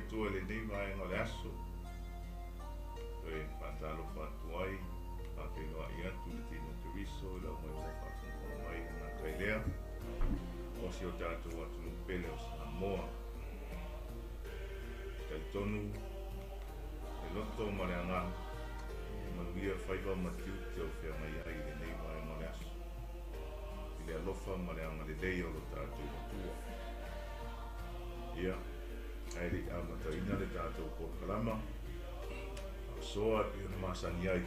Atua i lenei vaega o le aso. Toe faatalofa atu ai, faafeiloai atu i le tino Keriso i lau maimoa faafogafoga mai e gata i lea o si o tatou atunuu pele o Samoa. E talitonu le loto ma le agaga e manuia faiva ma tiute o feagai ai i lenei vaega o le aso, i le alofa ma le agalelei o lo tatou Atua. Ia, ae le i amataina le tatou polokalama, faasoa e pei ona masani ai.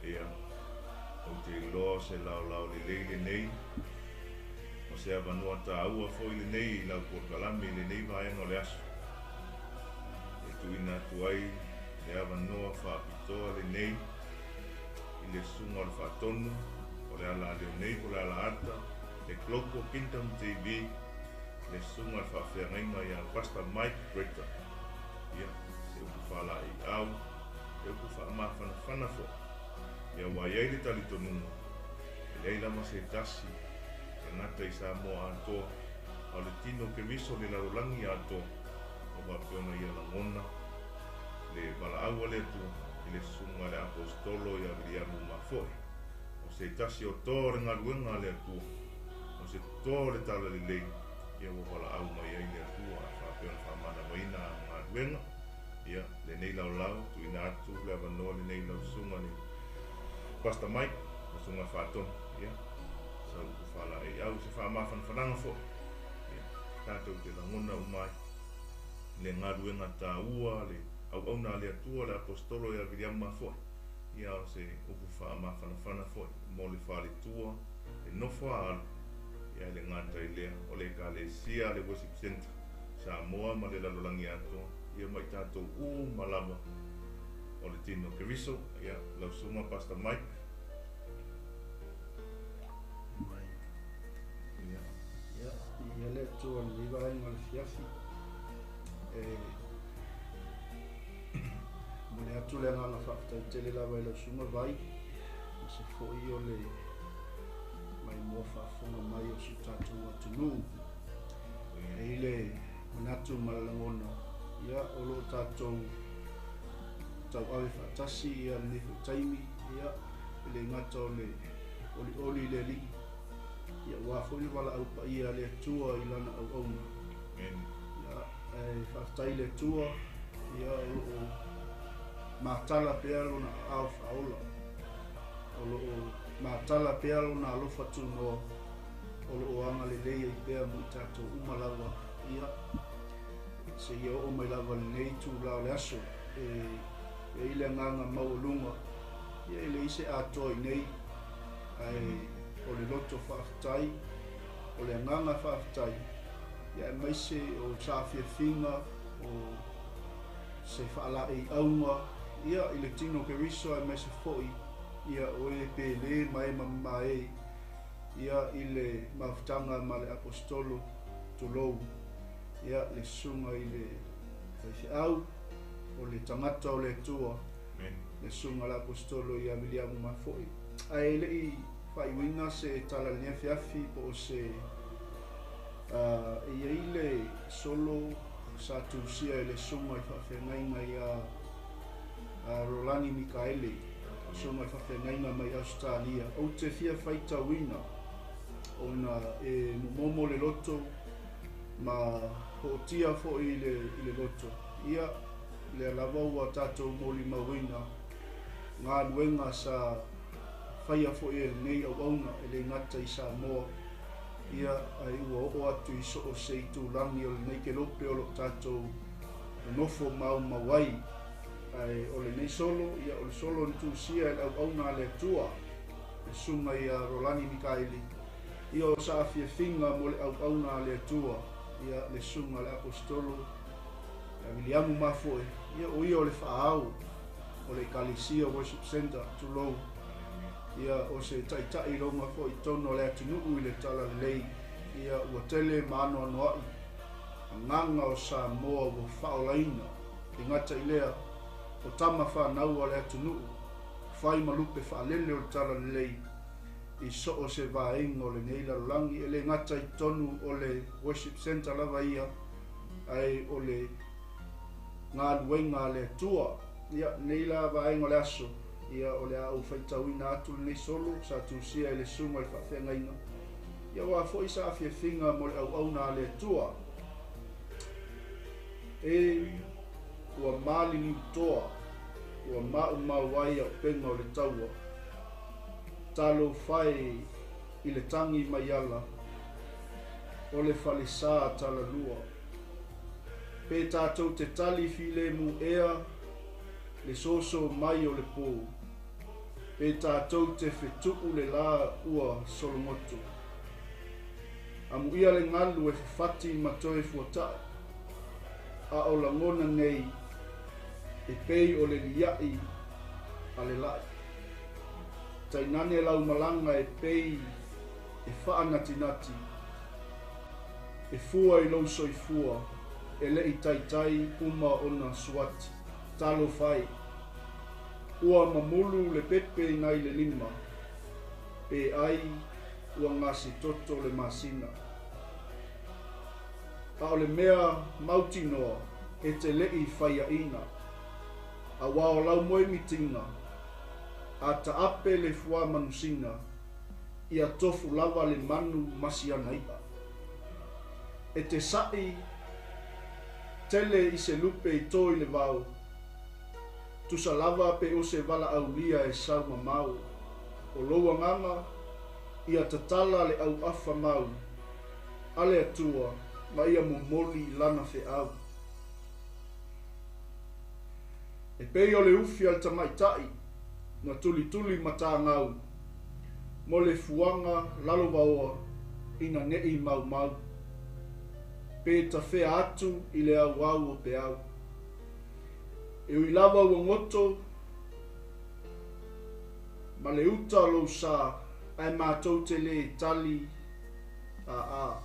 Ia, ou te iloa o se laolao lelei lenei, o se avanoa taua foi lenei i lau polokalame i lenei vaega o le aso, e tuuina atu ai le avanoa faapitoa lenei i le Susuga o le Faatonu o le ala a Leonei po o le ala Ata, le Global Kingdom TV, le Susuga i le Faafeagaiga ia Pastor Mike Greta. Ia, se upu faalaeiau, se upu faamafanafana foi. Ia, ua i ai le talitonuga, e leai lava se tasi e gata i Samoa atoa, a o le tino Keriso le lalolagi atoa, ua faapea ona ia lagona le valaau a le Atua i le Susuga i le Aposetolo ia Viliamu Mafoe, o se tasi o toa o le galuega a le Atua, o se toa o le talalelei, ia ua valaau mai ai le Atua a faapea ona faamanavaina ana galuega. Ia, lenei laolao, tuuina atu le avanoa lenei i lau Susuga i le Pastor Mike, lau Susuga i le Faatonu, ia, sau upu faalaeiau, se faamafanafanaga foi, ia, tatou te lagona uma ai le galuega taua a le auauna a le Atua, le Aposetolo ia Viliamu Mafoe, ia, o se upu faamafanafana foi mo le faletua, le nofo a alo, ia e le gata i lea, o le Ekalesia a le Worship Centre Samoa ma le lalolagi atoa, ia ma i tatou uma lava o le tino Keriso, ia, lau Susuga Pastor Mike. Mai. Ia. Ia, ia le Atua i lenei vaega o le afiafi. E momoli atu le agaga faafetai tele lava i lau Susuga Vai, aemaise foi o le maimoa faafofoga mai o si o tatou atunuu. E i ai le manatu ma le lagona, ia, o lo o tatou tauave faatasi ia lenei foi taimi, ia, e le gata o le olioli i le Alii, ia, aua foi le valaau paia a le Atua i Lana auauna. Ia, ae faafetai i le Atua, ia, o lo o matala pea Lona aao faaola, o lo o matala pea Lona alofa tunoa, o lo o agalelei ai pea mo i tatou uma lava, ia, seia oo mai lava i lenei itula o le aso. E i ai le agaga maualuga, ia, e leai se atoa i nei, ae o le loto faafetai, o le agaga faafetai, ia, aemaise o saafiafiga, o se faalaeiauga, ia, i le tino Keriso, aemaise foi, ia, o e pele ma e mamama e, ia, i le mafutaga ma le Aposetolo, tulou, ia, le susuga i le faifeau, o le tagata o le Atua, le susuga i le Aposetolo ia Viliamu Mafoe. Ae le i faaiuina se tala i lenei afiafi po o se e i ai le solo sa tusia e le susuga i le faafeagaiga ia Rolani Mikaele, susuga i le faafeagaiga mai Ausetalia. Ou te fia faitauina ona e momomo le loto ma hootia foi i le loto. Ia, lea lava ua tatou molimauina galuega sa faia foi e lenei auauna e le gata i Samoa, ia, ae ua oo atu i so o se itulagi o lenei kelope o lo o tatou nonofo maumau ai. Ae o lenei solo, ia, o le solo na tusia e le auauna a le Atua, le Susuga ia Rolani Mikaeli, ia, o saafiafiga mo le auauna a le Atua, ia, le Susuga a le Aposetolo ia Viliamu Mafoe, ia, o ia o le faaao o le Ekalesia Worship Centre, tulou, ia, o se taitai loga foi i totonu o le atunuu i le talalelei, ia, ua tele ma anoanoai agaga o Samoa ua faaolaina, e gata i lea, o tama fanau a le atunuu, fai ma lupe faalele o le talalelei i so o se vaega o lenei lalolagi, e le gata i totonu o le Worship Centre lava ia, Ae o le galuega a le Atua. Ia, lenei la vaega o le aso, ia o le a ou faitauina atu lenei solo sa tusia e le susuga i le faafeagaiga, ia aua foi sa afiafiga mo le auauna a le Atua. E, ua maliliutoa, ua maumau ai auupega o le taua, talofa e i le tagi mai ala o le falesa talalua. Pe tatou te tali filemu ea le soso mai o le po, pe tatou te fetuu le la ua sologoto. Amuia le galu e fafati ma toe fuatai, a o lagona nei e pei o le liai a le lai. Tainane lau malaga e pei e faanatinati, e fua i lou soifua e le i taitai uma ona suati. Talofa e! Ua mamulu le pepe nai le lima, pe ai ua gasetoto le masina. A o le mea mautinoa e te le i faiaina, aua o lau moemitiga, a taape le fuamanusina, ia tofu lava le manu ma siana i'a. E te sa'i tele i se lupe i to i le vao, tusa lava pe o se valaaulia e sau mamao. O lou agaga, ia tatala le auafa mau a le Atua ma ia momoli lana feau. E pei o le ufi a le tamaitai na tulituli matagau mo le fuaga lalovaoa ina ne'i maumau, pe tafea atu i le auau o peau. E ui lava ua goto ma le uta lou sa, ae matou te le tali aa.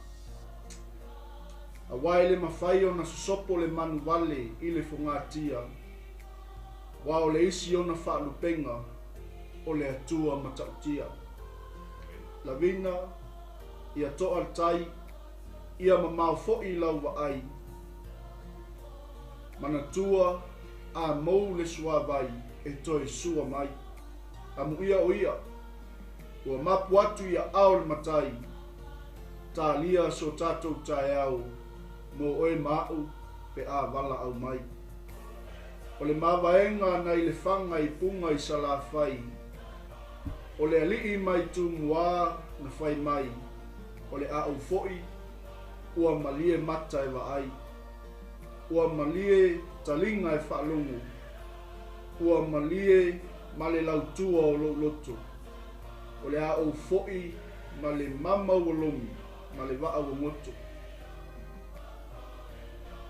Aua e le mafai ona sosopo le manu vale i le fogatia, aua o le isi ona faalupega o le Atua matautia. Lavina, ia to'a le tai, ia mamao foi lau vaai. Manatua, a mou le suavai e toe sua mai. Amuia o ia, ua mapu atu i aao o le Matai, talia so tatou taeao mo oe ma a'u pe a valaau mai. O le mavaega nai Lefaga i Puga i Salafai, o le alii mai Tumua na fai mai, o le a ou foi, ua malie mata e vaai, ua malie taliga e faalogo, ua malie ma le lautua o lou loto, o le a ou foi ma le mama ua lomi ma le vaa ua goto.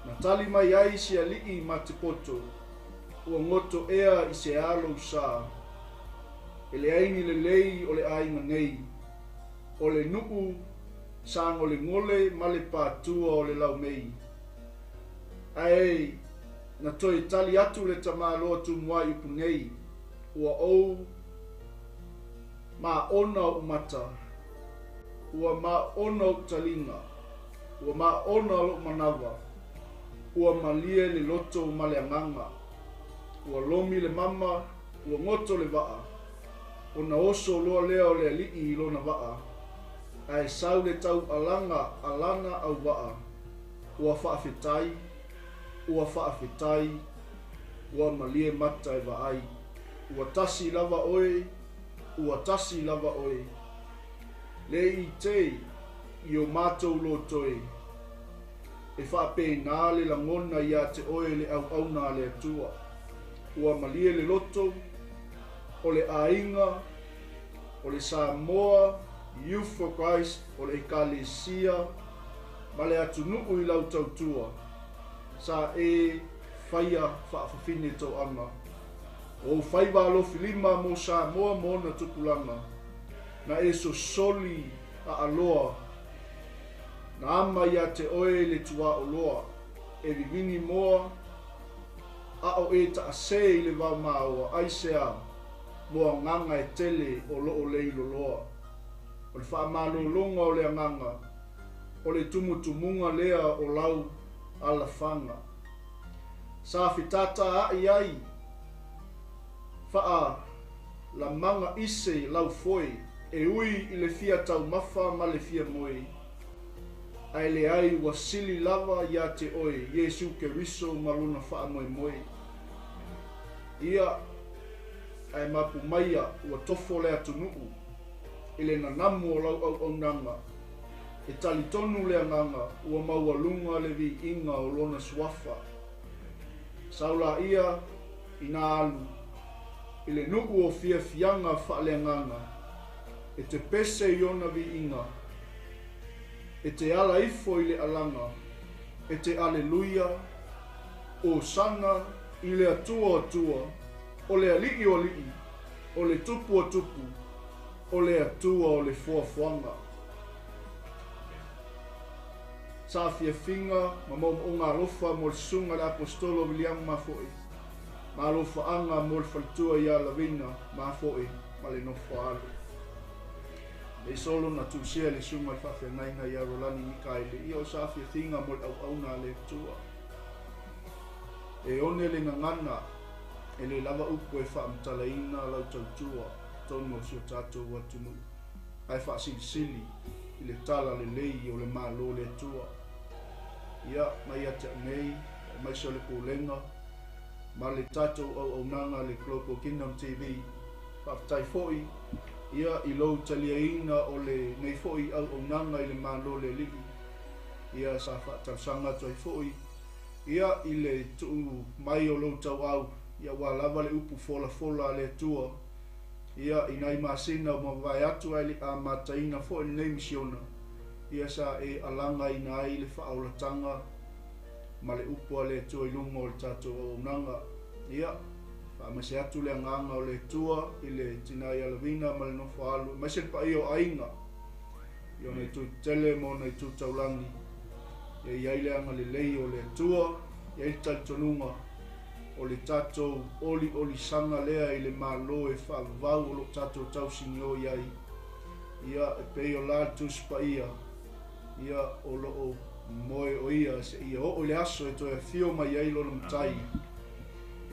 Na tali mai ai si alii ma te poto, ua goto ea i se a lou sa, e leai ni lelei o le aiga nei, o le nuu sagolegole ma le patua o le laumei. Ae na toe tali atu le tamaloa Tumua i upu nei, ua ou maona ou mata, ua maona ou taliga, ua maona lou manava, ua malie le loto ma le agaga, ua lomi le mama, ua goto le vaa, ona oso loa lea o le alii i lona vaa, ae sau le taualaga a lana auvaa, ua faafetai, ua faafetai, ua malie mata e vaai, ua tasi lava oe, ua tasi lava oe, le i te i o matou lotoe, e faapena le lagona ia te oe le auauna a le Atua, ua malie le loto, o le aiga, o le Samoa Youth for Christ, o le Ekalesia, ma le atunuu i lau tautua, sa e faia faafafine toaga. O ou faiva alofilima mo Samoa ma ona tupulaga, na e sosoli aaloa, na ama ia te oe le tuaoloa, e vivini moa, a o e taase i le vaomaoa, aisea mo agaga e tele o loo leiloloa. O le faamalologa o le agaga, o le tumutumuga lea o lau alafaga. Sa fetātāaʻi ai faalamaga ise laufoe e ui i le fia taumafa ma le fia moe. Ae leai ua sili lava iā te oe Iesu Keriso ma lona faamoemoe. Ia, ae mapu maia ua tofo le atunuu i le nanamu o lau auaunaga. E talitonu le agaga ua maualuga le viiga o lona suafa. Sau laia ina alu i le nuu o fiafiaga faaleagaga, e te pese i ona viiga, e te ala ifo i le alaga, e te aleluia, Osana i le Atua o atua, o le Alii o alii, o le Tupu o tupu, o le Atua o le foafoaga. Saafiafiga ma moomooga alofa mo le susuga i le Aposetolo Wiliamu Mafoe, ma alofaaga mo le faletua ia Lavina Mafoe ma le nofo a alo. Nei solo na tusia i le susuga i le faafeagaiga ia Rolani Mikaele, ia o saafiafiga mo le auauna a le Atua. E one le gagana, e le lava upu e faamatalaina lau tautua i totonu o si o tatou atunuu, ae faasilisili i le tala lelei o le Malo o le Atua. Ia, mai ia te au nei, aemaise o le Pulega ma le tatou auaunaga le Global Kingdom TV, faafetai foi ia i lou taliaina o lenei foi auaunaga i le Malo o le Alii. Ia, sa faatalosaga atu ai foi ia i le tuu mai o lou tauau, ia aua lava le upu folafola a le Atua. Ia, i nai masina ua mavae atu ae le i amataina foi lenei misiona, ia sa e alagaina ai le faaolataga ma le upu a le Atua i luga o le tatou auaunaga. Ia, faamaise atu le agaga o le Atua i le tina ia Lavina ma le nofo a alu, aemaise le paia o aiga i ona itu tetele ma ona itu taulagi. Ia i ai le agalelei o le Atua, i ai le talitonuga o le tatou oliolisaga lea i le Malo e faavavau o lo o tatou tausinioi ai. Ia, e pei o la le Tusi Paia, ia, o lo o moe o ia seia oo i le aso e toe afio mai ai lona Matai,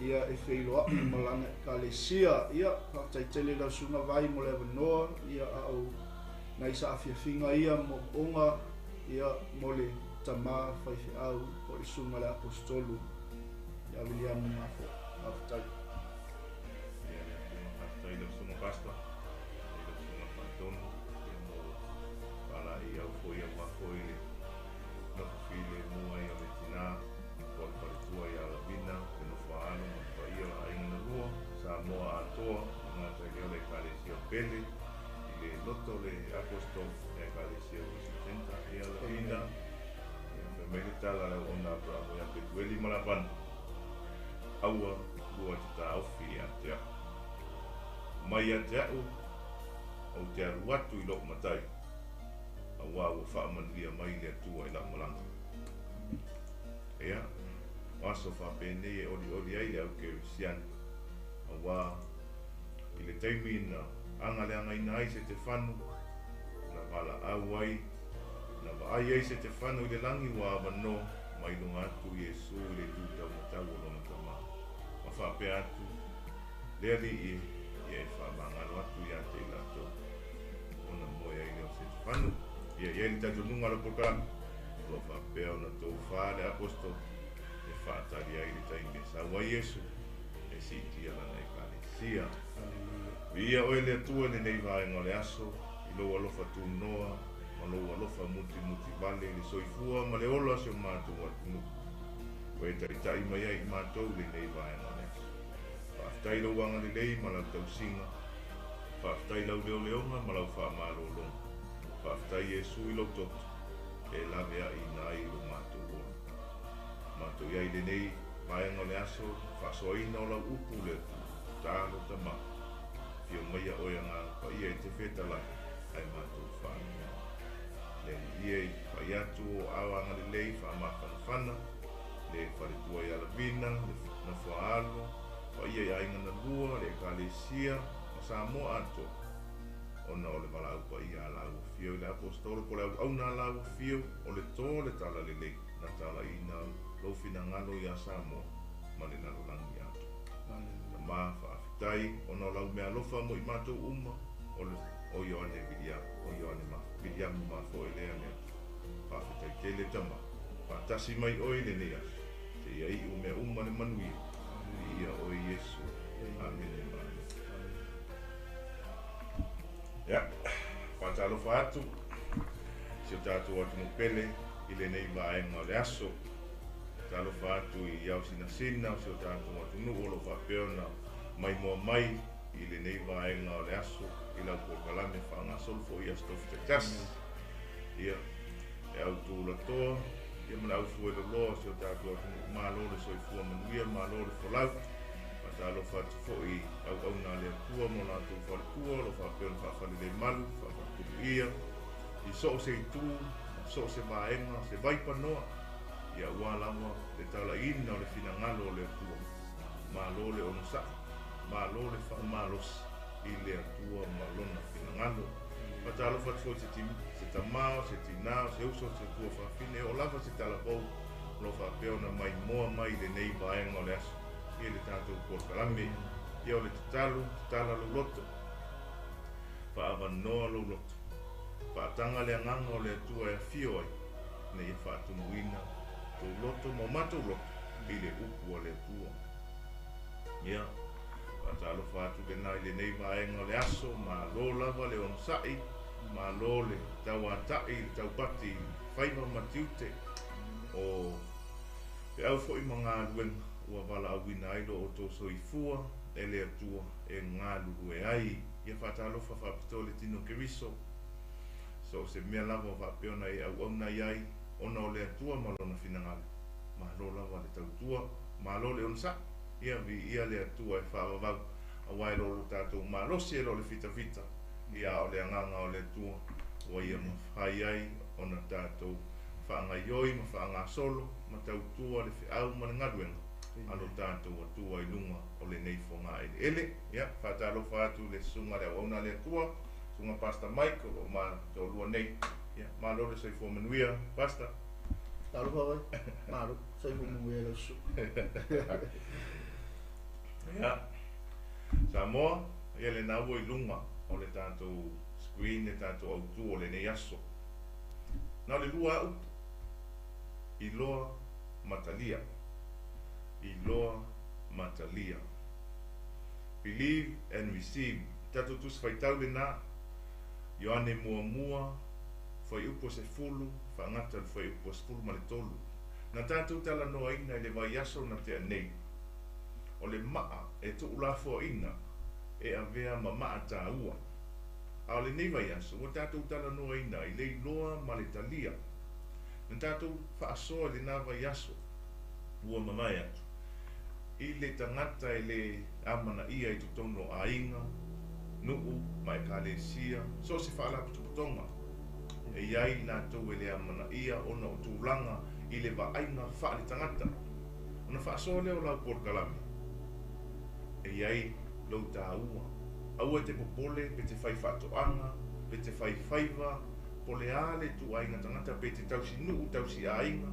ia, e feiloai ma lana Ekalesia. Ia, faafetai tele i lau Susuga Vai mo le avanoa, ia, a o nai saafiafiga ia moomooga, ia, mo le tama faifeau po o le Susuga i le Aposetolo ia Viliamu Mafoe. Faafetai. Ia, le Afioga, faafetai i lau Susuga Pastor, faafetai i lau Susuga Faatonu, ia mo faalaeiau foi aua foi le nofo filemu ai o le tina po o le faletua ia Lavina, le nofo a alo ma le paia o aiga na lua, Samoa atoa, e le gata i lea o le Ekalesia pele, i le loto o le Aposetolo, le Ekalesia Worship Centre, ia Lavina, ia fai mai le tala a le auauna a Aperamo ia Petueli ma Lapana, aua lua e te taofi ia te au. Mai ia te au, ou te alu atu i lou matai, auā ua faamanuia mai le Atua i lau malaga. Ia, o aso faapenei e olioli ai le au Kerisiano, auā i le taimi na agaleagaina ai Setefano, na valaau ai, na vaai ai Setefano i le lagi ua avanoa mai luga atu Iesu i le itu taumatau o lona Tama, ma faapea atu, Le Alii e, ia e faamagalo atu ia te i latou. Ona moe ai lea o Setefano. Ia i ai le talitonuga a lau polokalame, o lo o faapea ona tofa le Aposetolo e faatali ai le taimi e sau ai Iesu e siitia lana Ekalesia. Viia oe le Atua i lenei vaega o le aso, i lou alofa tunoa ma lou alofa mutimuti vale i le soifua ma le ola o si o matou atunuu. Ua e taitai mai ai i matou i lenei vaega o le aso. Faafetai i lou agalelei ma lau tausiga. Faafetai i lau leoleoga ma lau faamalologa. Faafetai Iesu i lou toto e laveaiina ai lo matou ola. Matou i ai i lenei vaega o le aso, faasoaina o lau upu le Atua. Talo tama, afio maia oe Agaga Paia e te fetalai ae matou faalogologo. Le Alii e, i pai atu o ao agalelei faamafanafana, le faletua ia Lavina, le nofo a alo, paia i aiga na lua, le Ekalesia ma Samoa atoa. Ona o le valaau paia a laua afio i le Aposetolo po o le auauna a laua afio, o le toa o le Talalelei na talaiina lou finagalo ia Samoa ma le lalolagi atoa. Tama, faafetai ona o lau meaalofa mo i matou uma, o le o Ioane Viliamu, o Ioane Viliamu mafoe lea le Atua. Faafetai tele Tama, faatasi mai oe i lenei aso, seia iu mea uma le manuia. Viia oe Iesu. Amene ma amene. Ia, faatalofa atu i si o tatou atunuu pele i lenei vaega o le aso. Talofa atu i ao sinasina o si o tatou atunuu o lo o faapea ona maimoa mai i lenei vaega o le aso i lau polokalame faagasolo foi i Aso Tofi taitasi. Ia, le au tulatoa, ia ma le au fueloloa o si o tatou atunuu, malo le soifua manuia, malo le folau. Faatalofa atu foi i auauna a le Atua ma o latou faletua o lo o faapea ona faafalelemalu, faafaletuluia i so o se itu ma so o se vaega, se vaipanoa, ia aua lava le talaiina o le finagalo o le Atua. Malo le onosai, malo le faamalosi i le Atua ma Lona finagalo. Faatalofa atu foi i se tama, o se tina, o se uso, o se tuafafine, e oo lava se talavou o lo o faapea ona maimoa mai i lenei vaega o le aso i le tatou polokalame. Ia o le tatalo, tatala lou loto, faaavanoa lou loto, faataga le agaga o le Atua e afio ai, ina ia faatumuina tou loto ma o matou loto i le upu a le Atua. Ia, faatalofa atu lena i lenei vaega o le aso, malo lava le onosai, malo le tauatai i le taupati i faiva ma tiute o feau foi ma galuega ua valaauina ai lo outou soifua e le Atua e galulue ai. Ia faatalofa faapitoa i le tino Keriso, so o se mea lava o faapea ona e auauna i ai ona o le Atua ma Lona finagalo. Malo lava le tautua, malo le onosai. Ia viia le Atua e faavavau, aua e le o lo tatou malosi e le o le fitafita, ia a o le agaga o le Atua ua ia mafai ai ona tatou faagaioi ma faagasolo ma tautua le feau ma le galuega a lo tatou Atua i luga o lenei fogaeleele. Ia, faatalofa atu i le susuga i le auauna a le Atua, susuga Pastor Mike o lo o ma toalua nei. Ia, malo le soifua manuia, Pastor. Talofa oe, malo, soifua manuia i lau susuga. Ia, Samoa, ia lena ua i luga o le tatou screen le tatou autu o lenei aso. Na o le lua lava upu, iloa ma talia. Iloa ma talia. Believe and receive. Tatou tusi faitau lena, Ioane muamua, fuaiupu 10, faagata i le fuaiupu 13. Na tatou talanoaina i le vaiaso na tea nei, o le maa e tuulafoaina e avea ma maa taua. A o lenei vaiaso, ua tatou talanoaina i le iloa ma le talia. Na tatou faasoa i lena vaiaso ua mavae atu, i le tagata e le amanaia i totonu o aiga, nuu ma ekalesia, so o se faalapotopotoga. E i ai i latou e le amanaia ona o tulaga i le vaaiga faaletagata. Ona faasoa lea o lau polokalame, e i ai lou taua. Aua e te popole pe te fai faatoaga, pe te fai faiva, po o le a le ituaiga tagata, pe te tausi nuu, tausi aiga,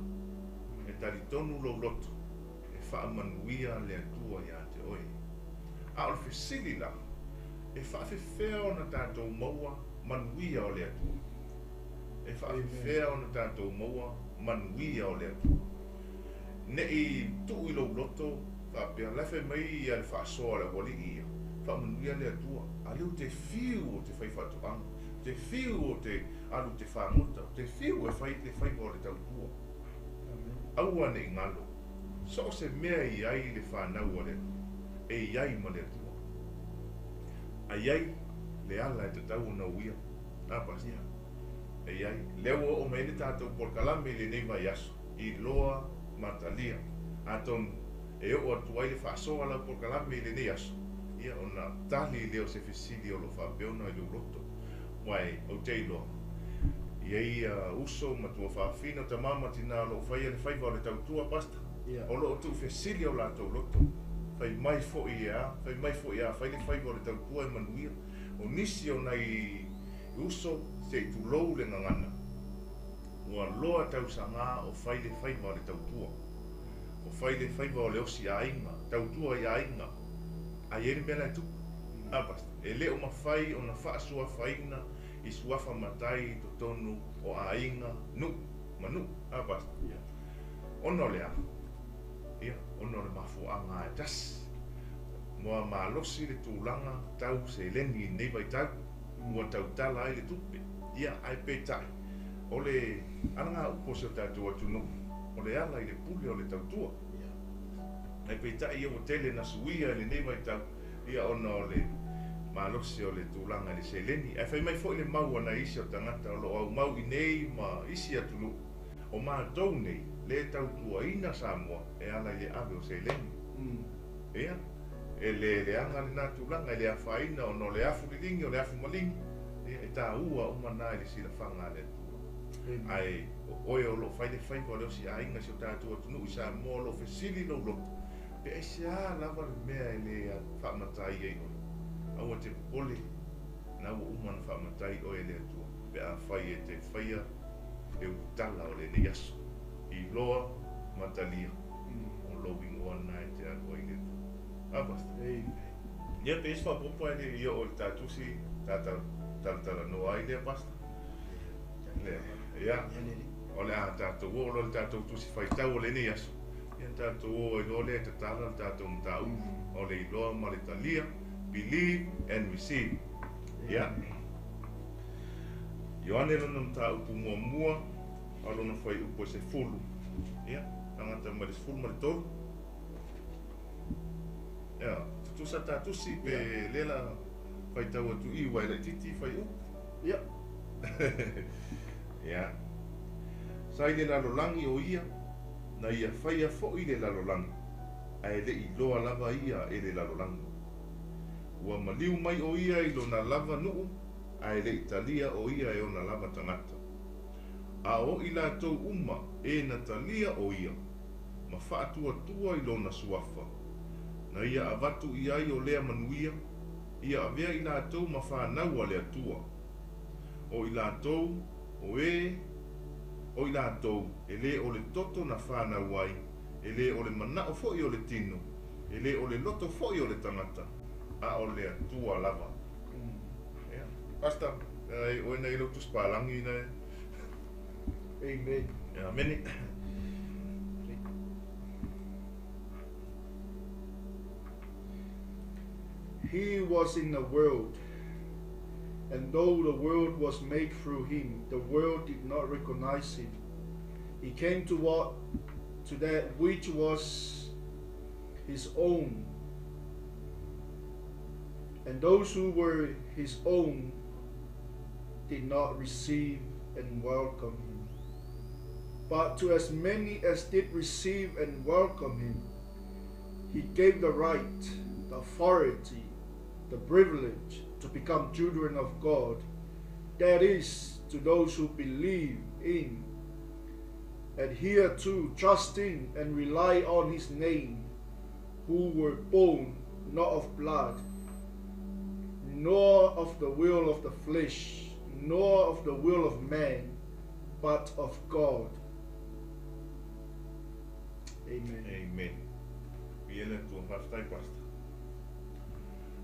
e talitonu lou loto e faamanuia le Atua ia te oe. A o le fesili la, e faafefea ona tatou maua manuia o le Atua? E faafefea ona tatou maua manuia o le Atua? Ne i tuu i lou loto faapea, la e fai mai ia le faasoa a le aualii ia, faamanuia le Atua, a lea ou te fiu ou te fai faatoaga, ou te fiu ou te alu ou te fagota, ou te fiu e fai le faiva o le tautua. Aua ne i galo, so o se mea e i ai le fanau a le Atua, e i ai ma le Atua. A i ai le ala e tatau ona uia, a Pastor? E i ai. Lea ua oo mai ai le tatou polokalame i lenei vaiaso, iloa ma talia. Atonu e oo atu ai le faasoa a lau polokalame i lenei aso, ia ona tali lea o se fesili o lo o faapea ona i lou loto. Aua ou te iloa, e i ai uso ma tuafafine, o tama ma tina o lo o faia le faiva o le tautua, Pastor, o lo o tuufesili o latou loto, fai mai foi e a, fai mai foi a fai le faiva o le tautua e manuia. O nisi o nai Uso se i tulou le gagana, ua loa tausagā o fai le faiva o le tautua, o fai le faiva o le osi aiga, tautua i aiga, ae i ai le mea la e tupu. A Pastor, e le o mafai ona faasuafaina i suafa matai i totonu o aiga, nuu ma nuu. A Pastor, ona o le a? Ia, ona o le mafuaaga e tasi. Ua malosi le tulaga tau seleni i lenei vaitau, ua tautala ai le tupe. Ia, ae peitai, o le alagaupu o si o tatou atunuu, o le ala i le pule o le tautua. Ae peitai ia ua tele na suia i lenei vaitau, ia ona o le malosi o le tulaga i le seleni. Ae fai mai foi le mau a nai isi o tagata o lo o aumau i nei ma isi atunuu, o matou nei le tautuaina Samoa e ala i le ave o seleni. Ia, e le leaga lena tulaga, e le afaina ona o le afu liligi, o le afu maligi, ia e taua uma na i le silafaga a le Atua. Ae o oe o lo o fai le faiva o le osi aiga i si o tatou atunuu i Samoa, o lo o fesili lou loto, pe aisea lava le mea e le faamatai ai oe. Aua te popole, na ua uma ona faamatai oe e le Atua, pe afai e te faia le ulutala o lenei aso, iloa ma talia, o lou igoa lena e te alu ai i le Atua. A Pastor? Amen. Ia pe i ai se faaopoopo ae le i oo i le ta tusi, ta talatalanoa ai lea, Pastor? Le, ia, o le a tatou oo loa i le tatou tusi faitau o lenei aso, ia ona tatou oo ai loa lea e tatala le tatou mataupu o le iloa ma le talia, believe and receive. Ia, Ioane lona mataupu muamua, a o lona fuaiupu e 10. Ia, tagata mai le 13. Ia, tutusa ta tusi pe lea la faitau atu i ua e laitiiti fuaiupu. Ia. Ia. Sa i le lalolagi o ia, na ia faia foi le lalolagi, ae le i iloa lava ia e le lalolagi. Ua maliu mai o ia i lona lava nuu, ae le i talia o ia e ona lava tagata. A o i latou uma e na talia o ia, ma faatuatua i lona suafa, na ia avatu i ai o lea manuia, ia avea i latou ma fanau a le Atua. O i latou, o e, o i latou, e le o le toto na fanau ai, e le o le manao foi o le tino, e le o le loto foi o le tagata, a o le Atua lava. Ia, Pastor, e oe na i lau tusi palangi na e. Amen. Ia, amene. He was in the world, and though the world was made through him, the world did not recognize him. He came to what to that which was his own, and those who were his own did not receive and welcome him. But to as many as did receive and welcome him, he gave the right, the authority, the privilege to become children of God, that is, to those who believe in, adhere to, trust in, and rely on his name, who were born not of blood, nor of the will of the flesh, nor of the will of man, but of God. Amen. Amen. Viia le Atua. Faafetai, Pastor.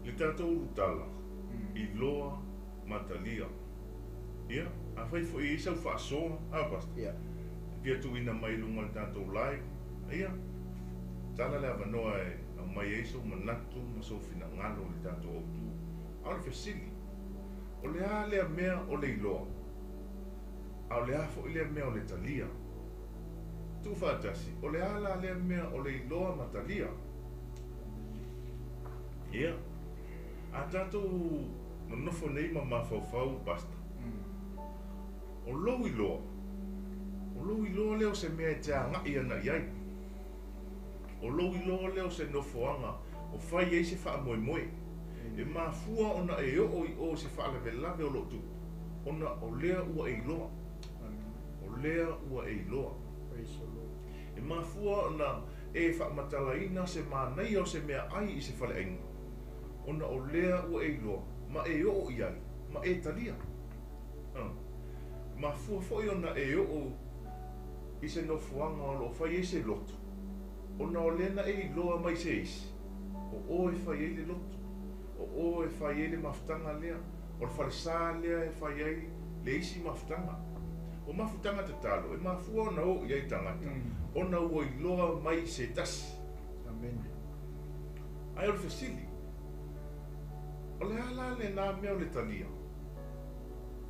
Le tatou ulutala, iloa ma talia. Ia, afai foi e i ai sau faasoa, a Pastor? Ia. E fia tuuina mai i luga o le tatou live, ia, tala le avanoa e aumai ai sou manatu ma sou finagalo i le tatou autu. A o le fesili, o le a lea mea o le iloa? A o le a foi lea mea o le talia? Tuufaatasi, o le a la lea mea o le iloa ma talia? Ia, a tatou nonofo nei ma mafaufau, Pastor, o lou iloa, o lou iloa lea o se mea e te agai ana i ai. O lou iloa lea o se nofoaga o fai ai se faamoemoe. E mafua ona e oo i o i se faalavelave o lo o tupu, ona o lea ua e iloa. O lea ua e iloa. E mafua ona e faamatalaina se manaia o se meaai i se faleaiga, ona o lea ua e iloa ma e oo i ai ma e talia. Mafua foi ona e oo i se nofoaga o lo o fai ai se lotu, ona o lea na e iloa mai se isi, o oe e fai ai le lotu, o oe e fai ai le mafutaga lea, o le falesa lea e fai ai le isi mafutaga. O mafutaga tatalo, e mafua ona oo i ai tagata, ona ua iloa mai se tasi. Amene. Ae o le fesili, o le a la lena mea o le talia?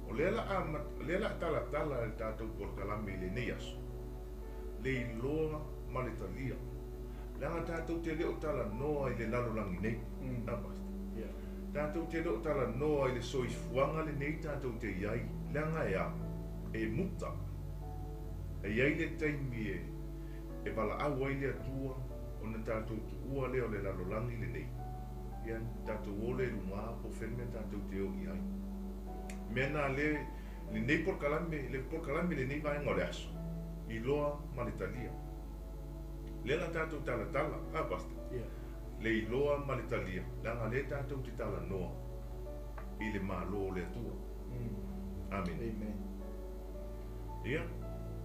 O lea la a lea la talatala le tatou polokalame i lenei aso, le iloa ma le talia. Leaga tatou te le o talanoa i le lalolagi nei. Na pastor. Tatou te le o talanoa i le soifuaga lenei tatou te i ai, leaga e a? E muta. E i ai le taimi e valaau ai le Atua ona tatou tuua lea o le lalolagi lenei. Ia tatou o lea i luga po o fea le mea tatou te o i ai. Mea na le lenei polokalame, le polokalame lenei vaega o le aso, iloa ma le talia. Lea la tatou talatala, a pastor? Le iloa ma le talia, leaga lea tatou te talanoa i le Malo o le Atua. Amen. Amen. Ia,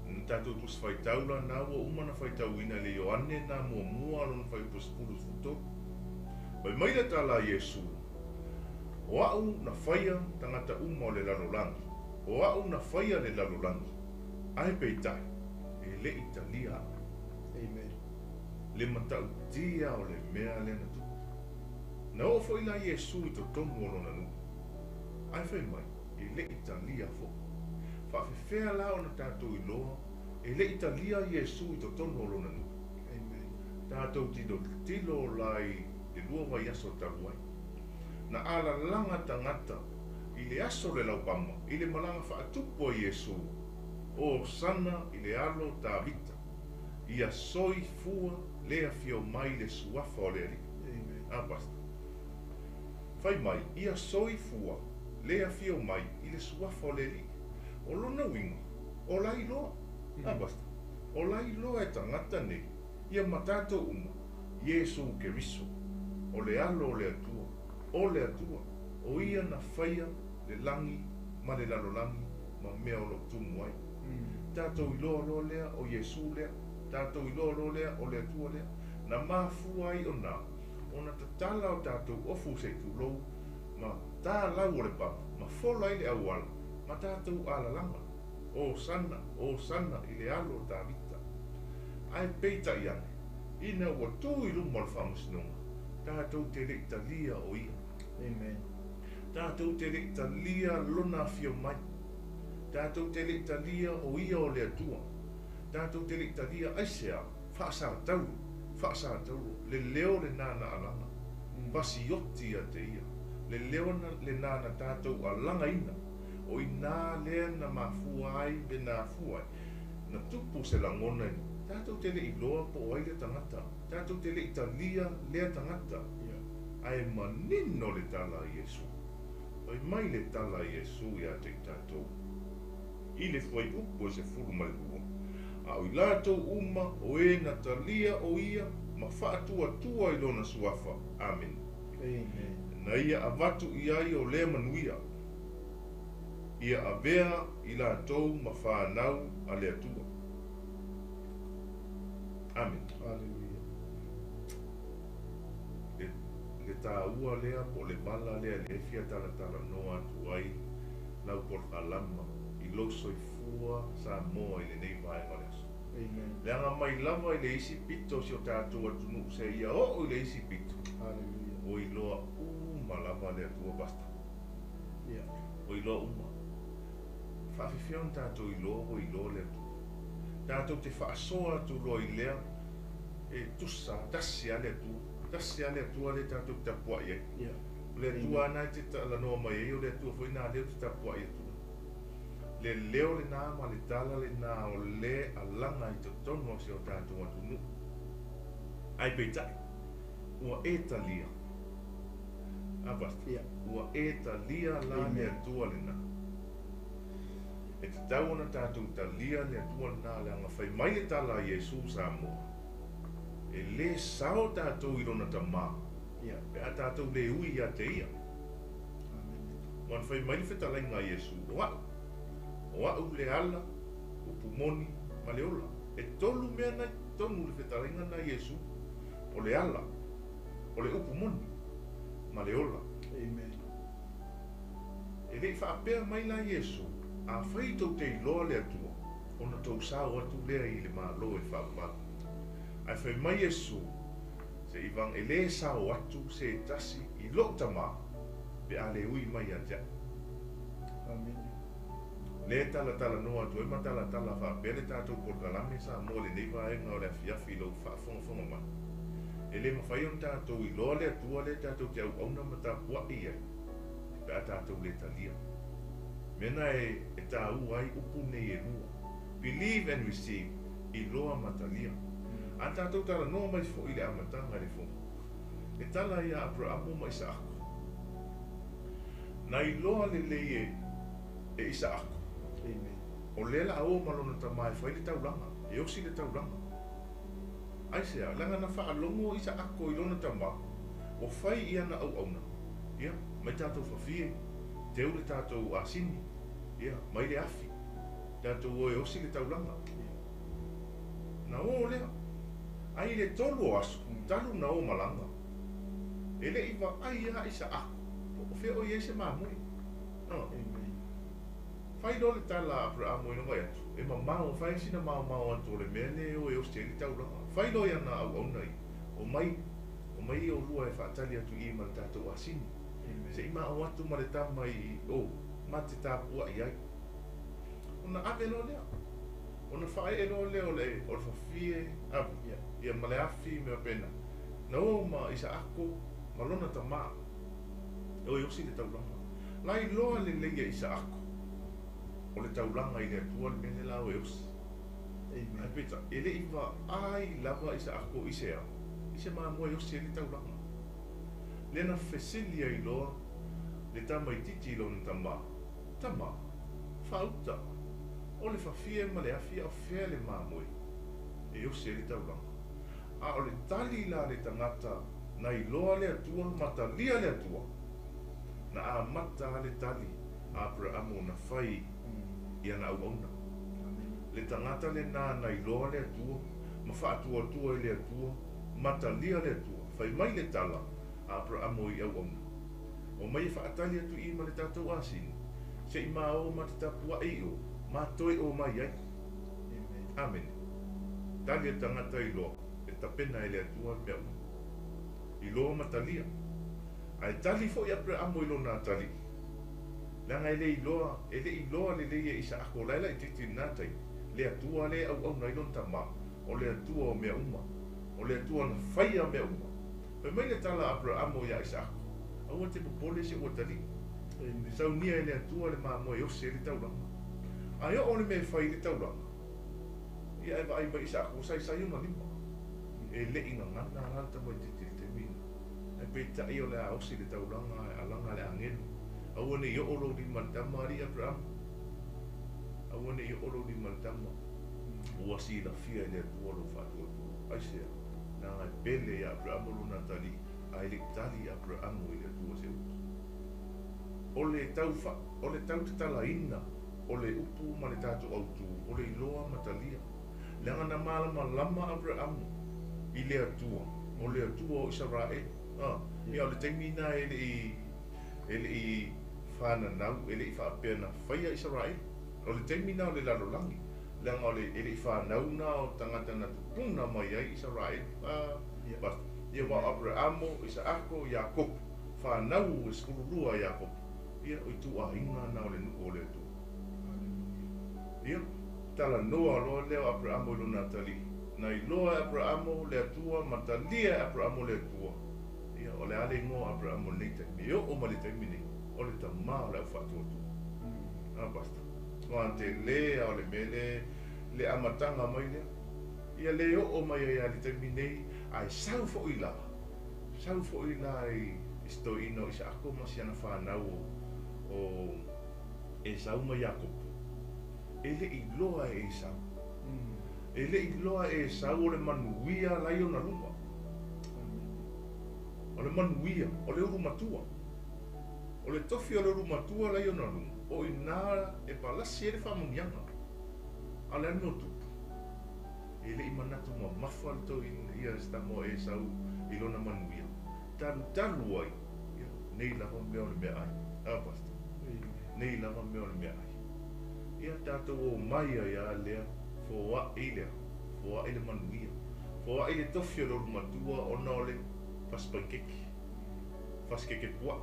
na tatou tusi faitau la na ua uma na faitauina le Ioane na muamua lona fuaiupu 10 13. Fai mai le tala a Iesu, o au na faia tagata uma o le lalolagi, o au na faia le lalolagi, ae peitai, e le i talia au. Amen. Le matautia o le mea lea na tupu. Na oo foi la Iesu i totonu o lona nuu, ae fai mai, e le i talia foi. Faafefea la ona tatou iloa, e le i talia Iesu i totonu o lona nuu. Amen. Tatou tilotilo la i le 2 vaiaso talu ai. Na alalaga tagata i le aso le laupama, i le malaga faatupu a Iesu, o sana i le alo Tavita, ia soifua le afio mai le suafa o le Alii. Amen. A pastor. Fai mai, ia soifua le afio mai i le suafa o le Alii. O lona uiga, o la iloa. A pastor. O la iloa e tagata nei, ia ma tatou uma, Iesu Keriso, o le alo o le Atua, o le Atua, o ia na faia le lagi ma le lalolagi ma mea o lo tumu ai. Tatou iloa loa lea o Iesu lea, tatou iloa loa lea o le Atua lea, na mafua ai ona tatala o tatou ofu se tulou, ma tālau o le papa, ma fola ai le auala, ma tatou alalaga, o sana i le alo o Tavita. Ae peitai ane, ina ua tu i luma o le faamasinoga, tatou te le i talia o ia. Amen. Tatou te le i talia lona afio mai. Tatou te le i talia o ia o le Atua. Tatou te le i talia aisea, faasatauro, le leo le nana alaga, pasioti a te ia, le leo le nana tatou alagaina, o ina lea na mafua ai, me na afua ai, na tupu se lagona, tatou te le iloa po o ai le tagata, tatou te le i talia lea tagata. Ae manino le tala a Iesu. Fai mai le tala a Iesu ia te i tatou, i le fuaiupu e 12, a o i latou uma o e na talia o ia ma faatuatua i lona suafa. Amen. Amen. Na ia avatu i ai o lea manuia, ia avea i latou ma whanau a le Atua. Amen. Hallelujah. Le tāua lea po le vala lea le fia talatala noa atu ai lau polokalama i lou soifua Samoa i lenei vaega o le aso. Amen. Leaga mai lava i le isi pito si o tatou atunuu se ia oo i le isi pito. Hallelujah. O iloa uma lava le Atua pastor. Yeah. O iloa uma. Faafefea ona tatou iloa ua iloa le Atua. Tatou te faasoa atu loa i lea e tusa tasi a le Atua. Tasi a le Atua le tatou te tapuai ai. Yeah. O le Atua na te talanoa mai ai, o le Atua foi na lea te tapuai atu. Le leo le nā ma le tala le nā o le alaga i totonu o si o tatou atunuu. Ai peitai, ua e talia. A pastor. Yeah. Ua e talia la le Atua le nā. E te tau ona tatou talia le Atua le nā le anga fai mai le tala a Iesu Samoa. E le sao tatou i lona tamā. Yeah. Pe a tatou le ui ia te ia. Amen. Wan fai mai le fetalaiga a Iesu, o au. O a'u le ala, upu moni ma le ola. E tolu mea na i totonu o le fetalaiga na a Iesu, o le ala, o le upu moni, ma le ola. Amen. E le i faapea mai la Iesu, Afai tou te iloa le Atua, ona tou sao atu lea i le Malo e faavavau. Ae fai mai Iesu, Se i vang e le sao atu se tasi i lou Tama, pe a le ui mai ia te au. Amene. Lea e talatalanoa atu ai ma talatala faapea le tatou polokalame Samoa i lenei vaega o le afiafi i lou faafogafoga mai. E le mafai ona tatou iloa le Atua lea tatou te auauna ma tapuai i ai pe a tatou le talia. Mea na e taua ai upu nei e lua, believe and receive, iloa ma talia. A tatou talanoa mai foi i le amataga i le Fono, e tala ia Aperamo ma Isaako. Na iloa lelei e e Isaako, o lea la a o ma lona tama e fai le taulaga, e osi le taulaga. Aisea? Leaga na faalogo Isaako i lona tama, ua fai i ana auauna, ia, mai tatou fafie, teu le tatou asini, ia, mai le afi, tatou o e osi le taulaga. Na o lea. Ai i le tolu o aso, talu na o malaga. E le i vaai a Isaako, po o fea o i ai se mamoe. Fai loa le tala a Aperamo i lona atu, E mamao, fai sina maomao atu o le mea lea e o e osi ai le taulaga. Fai loa i ana auauna ia, Omai, omai oulua e faatali atu i i ma le tatou asini, se i mao atu ma le tama i o, ma te tapuai ai. Ona ave loa lea. Ona faaee loa lea o le o le fafie ave, ia ma le afi mea faapena. Na o ma Isaako ma lona tama e o e osi le taulaga. Lailoa lelei e Isaako o le taulaga i le Atua le mea lea la o e osi. Ae peitai, e le i vaai lava Isaako i se ao, i se mamoe e osi ai le taulaga. Lea na fesili ai loa le tamaitiiti i lona tama, Tama, faauta, o le fafie ma le afi a o fea le mamoe e osi ai le taulaga? A o le tali la a le tagata na iloa le Atua ma talia le Atua, na amata a le tali a Aperamo na fai i ana auauna. Le tagata lenā na iloa le Atua ma faatuatua i le Atua ma talia le Atua, fai mai le tala a Aperamo i auauna, Omai e faatali atu i ma le tatou asini, se i maō ma te tapuaʻi i o, ma toe o mai ai. Amene. Tali a tagata iloa, e tapena e le Atua mea uma. Iloa ma talia. Ae tali foi Aperamo i lona atalii. Leaga e le iloa, e le i iloa lelei e Isaako o la e laitiiti i lena taimi, le Atua lea e auauna ai lona tama, o le Atua o mea uma, o le Atua na faia mea uma. Fai mai le tala a Aperamo iā Isaako, Aua te popole se ua talii. Saunia e le Atua le mamoe e osi ai le taulaga. Ae oo le mea e fai i le taulaga, ia e vaai mai Isaako ua saisai ona lima. E le i gagana la le tamaitiiti i le taimi lena. Ae peitai o le a osi le taulaga ae alaga le agelu. Aua ne i oo lou lima i le tama, alii Aperamo. Aua ne i oo lou lima i le tama. Ua silafia e le Atua lou faatuatua. Aisea? Leaga e pele iā Aperamo lona atalii, a e le i tali Aperamo i le Atua se upu. O le tau fa, o le tau tatalaina o le upu ma le tatou autū, o le iloa ma talia. Leaga na malamalama Aperamo i le Atua, o le Atua o Isaraelu. A, ia o le taimi lena e le i, e le i fananau, e le i faapea na faia Isaraelu. O le taimi lena o le lalolagi. Leaga o le, e le i fanau na o tagata na tupuna mai ai Isaraelu, a, basta. Ia aua o Aperamo, Isaako, Iakopo, fanau e 12 a Iakopo, ia o ituaiga na o le nuu o le Atua. Ia, talanoa loa lea o Aperamo i lona atalii. Na iloa e Aperamo le Atua ma talia e Aperamo le Atua. Ia, o le a le igoa o Aperamo i lenei taimi, e oo mai le taimi nei, o le tama o le aufaatuatua. A, basta. Matua tele a o le mea le le amataga mai lea. Ia le oo mai ai a le taimi nei, ae sau foi la, sau foi la i si toeaina o Isaako ma si ana fanau o, o Esau ma Iakopo. E le i loa e Esau. E le i loa e Esau o le manuia la i ona luma. O le manuia, o le ulu matua. O le tofi o le ulu matua la i ona luma. O i ina e palasi ai le faamanuiaga. A o le a le mea o tupu? E le i manatu mamafa le toeaina ia si tama o Esau i lona manuia. Talutalu ai, ia, nei lava mea o le meaai. A, Pastor? Nei lava mea o le meaai. Ia, tatou omai ai lava lea, foai lea, foai le manuia, foai le tofi o le ulumatua ona o le fasipaikeki, fasikeke puaa,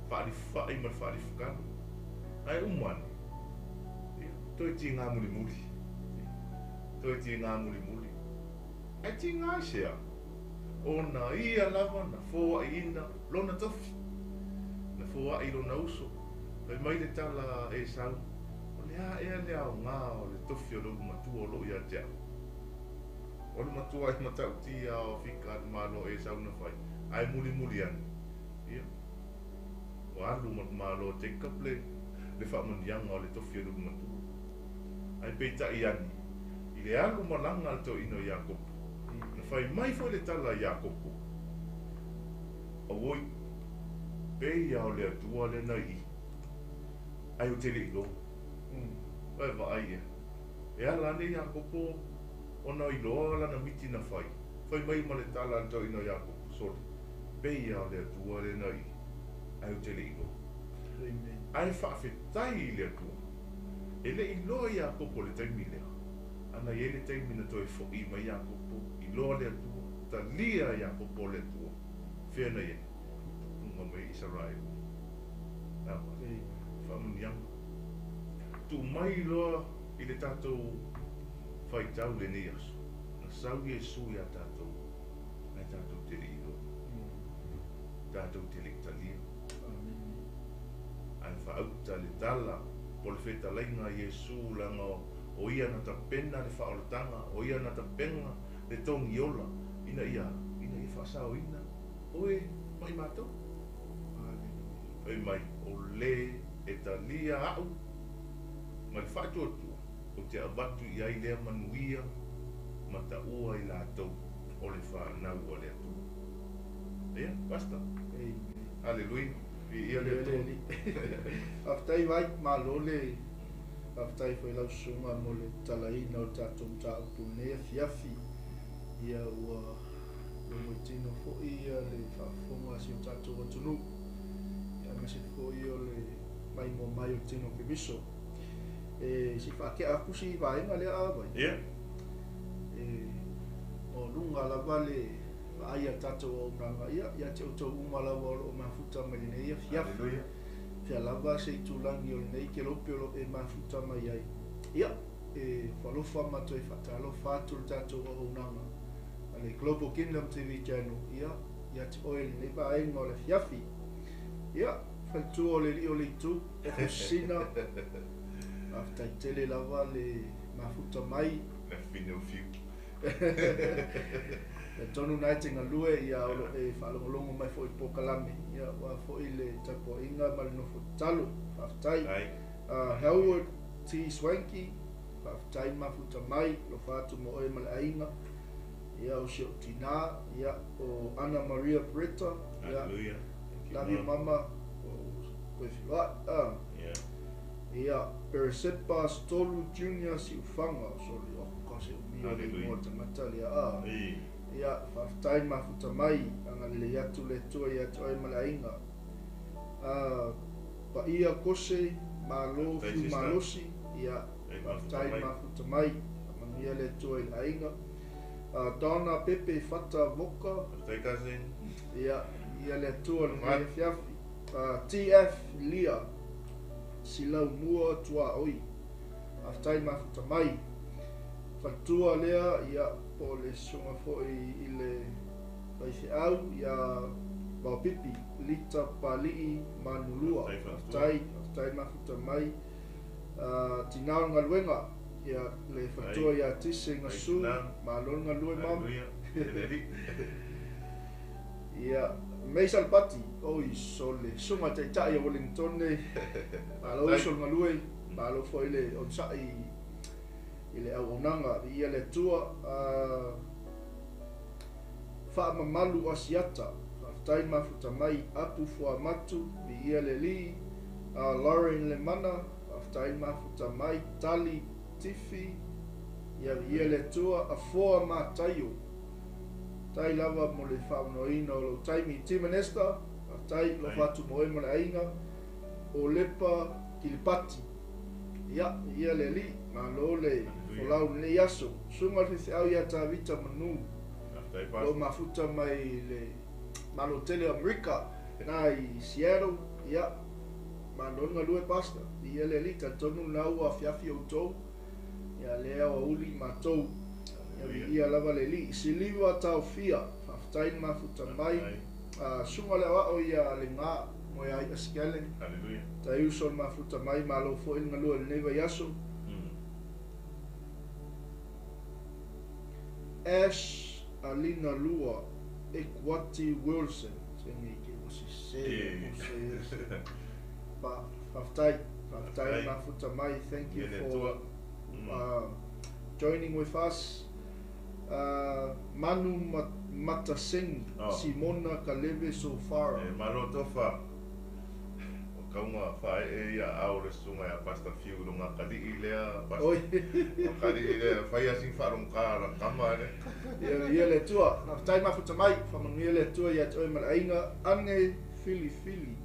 faalifai ma le faalifukalo. Ae uma ane, ia, toe tiga mulimuli, toe tiga mulimuli. Ae tiga aisea? Ona ia lava na foaiina lona tofi, na foai lona uso. Fai mai le tala a Esau, O le a ea le aoga o le tofi o le ulumatua o loo ia te au? O le matua e matautia o fika a le Malo o Esau na fai, ae mulimuli ane, ia, ua alu ma le Malo o Jacob le, le faamanuiaga o le tofi o le ulumatua. Ae peitai ane, i le alu malaga a le toeaina o Iakopo, na fai mai foi le tala a Iakopo, Auoi, pei a o le Atua lea na i i, ae ou te le iloa. Ua e vaai ea? E ala ane Iakopo ona iloa lana miti na fai, fai mai ma le tala a le toeaina o Iakopo, Sole, pei a o le Atua lea na i i, ae ou te le iloa. Ae faafetai i le Atua, e le i iloa Iakopo i le taimi lea, a na i ai le taimi na toe foʻi mai Iakopo, iloa le Atua, talia Iakopo le Atua, fea na i ai? Tupuga mai Isaraelu. Lava. Faamanuiaga. Tuu mai loa i le tatou faitau lenei aso, na sau Iesu iā tatou, ae tatou te le i iloa. Tatou te le i talia. Ae faauta le tala po le fetalaiga a Iesu leaga o ia na tapena le faaolataga, o ia na tapena le togiola ina ia, ina ia faasaoina oe ma i matou. Fai mai, o le e talia a'u ma le faatuatua, ou te avatu i ai lea manuia ma taua i latou o le fanau a le Atua. Ia, Pastor. Amen. Haleluia. Viia le Atua. Faafetai Vai, malo le faafetai foi i lau susuga mo le talaina o le tatou mataupu i lenei afiafi. Ia ua logoitino foi ia le faafofoga a si o tatou atunuu, ia aemaise foi o le maimoa mai o le tino o Keriso. E se i faatea atu si vaega lea a Vai. Ia. E maualuga lava le vaai a le tatou auaunaga ia ia te outou uma lava o lo o mafuta mai lenei afiafi. Haleluia. Fea lava se itulagi o lenei kelope o lo o e mafuta mai ai. Ia, e alofa ma toe faatalofa atu le tatou auaunaga a le Global Kingdom TV Channel ia ia te oe i lenei vaega o le afiafi. Ia, faletua o le alii o le itu, e Fusina, faafetai tele lava le mafuta mai. Le fine o fiu. Talitonu na e te galue ia o lo o e faalogologo mai foi i le polokalame, ia aua foi le tapuaiga ma le nofo tatalo. Faafetai. Howard T. Swanky, faafetai mafuta mai, alofa atu mo oe ma le aiga. Ia o si ou tinā, ia o Anna Maria Beretta, ia Hallelujah. Thank you, love you Mom. mama, o toe feloai. Ia Peresepa Stolu Junior Siufaga, sole, oh ka se umi o le Hallelujah. ingoa tagata lea a. Ei. Ia faafetai mafuta mai, agalelei atu le Atua ia te oe ma le aiga. Paia Kose, malo Faafetai, fiu sister. malosi, ia Ei, mafuta faafetai mai. mafuta mai, faamanuia le Atua i le aiga. Donna Pepe Fata Voka, Faafetai, cousin. ia, ia le Atua lenei Mat. afiafi. TF Lia, Silau Mua Tuaoi, faafetai mafuta mai. Faletua lea, ia, po o le susuga foi i le faifeau, ia Vaopipi, Lita Palii Manulua. Faafetai, faletua. Faafetai, faafetai mafuta mai. Tinā o le galuega, ia le faletua Ai. ia Tise Ai, Gasu, tinā. malo le galue mama. Haleluia. Le alii. Ia, Mei Salapati, oi sole, susuga taitai o Wellington, malo Faafetai. uso le galue, malo foi le onosai i le auaunaga, viia le Atua. Faamamalu Asiata, faafetai mafuta mai, Apu Fuamatu, viia le alii. Lauren Lemana, faafetai le mafuta mai. Tali Tifi, ia viia le Atua. Afoa Mataio, faafetai lava mo le faaavanoaina o lou taimi. Tim and Esther, faafetai, alofa atu mo oe ma le aiga. O Lepa Kilipati, ia viia le Alii, malo le folau i lenei aso. Susuga i le Faifeau ia Tavita Manu, o lo o mafuta mai i le Malo tele o Amerika, na i Seattle, ia, malo le galue Pastor, viia le Alii, talitonu lena ua afiafi outou, ia lea aoauli matou, ia viia lava le Alii. Siliva Taofia, faafetai le mafuta mai. Susuga le Aoao ia Lega Moeai'a Skellen, tai uso le mafuta mai, malo foi le galue i lenei vaiaso. Ash Alina Lua Ekuati Wilson, se nei ke ua sese o faafetai, faafetai le mafuta mai. Thank you for joining with us. Manu Mataseni, Simona Kaleve Sofara. E malo tofa. O kauga faaee ia ao le susuga ia Pastor Fiu i lona atalii lea Pastor. Oi. O atalii lea fai lava sina faalogogata a lana tama lea. Ia, ia le Atua. Faafetai mafuta mai. Faamanuia le Atua ia te oe ma le aiga. Ane Filifili.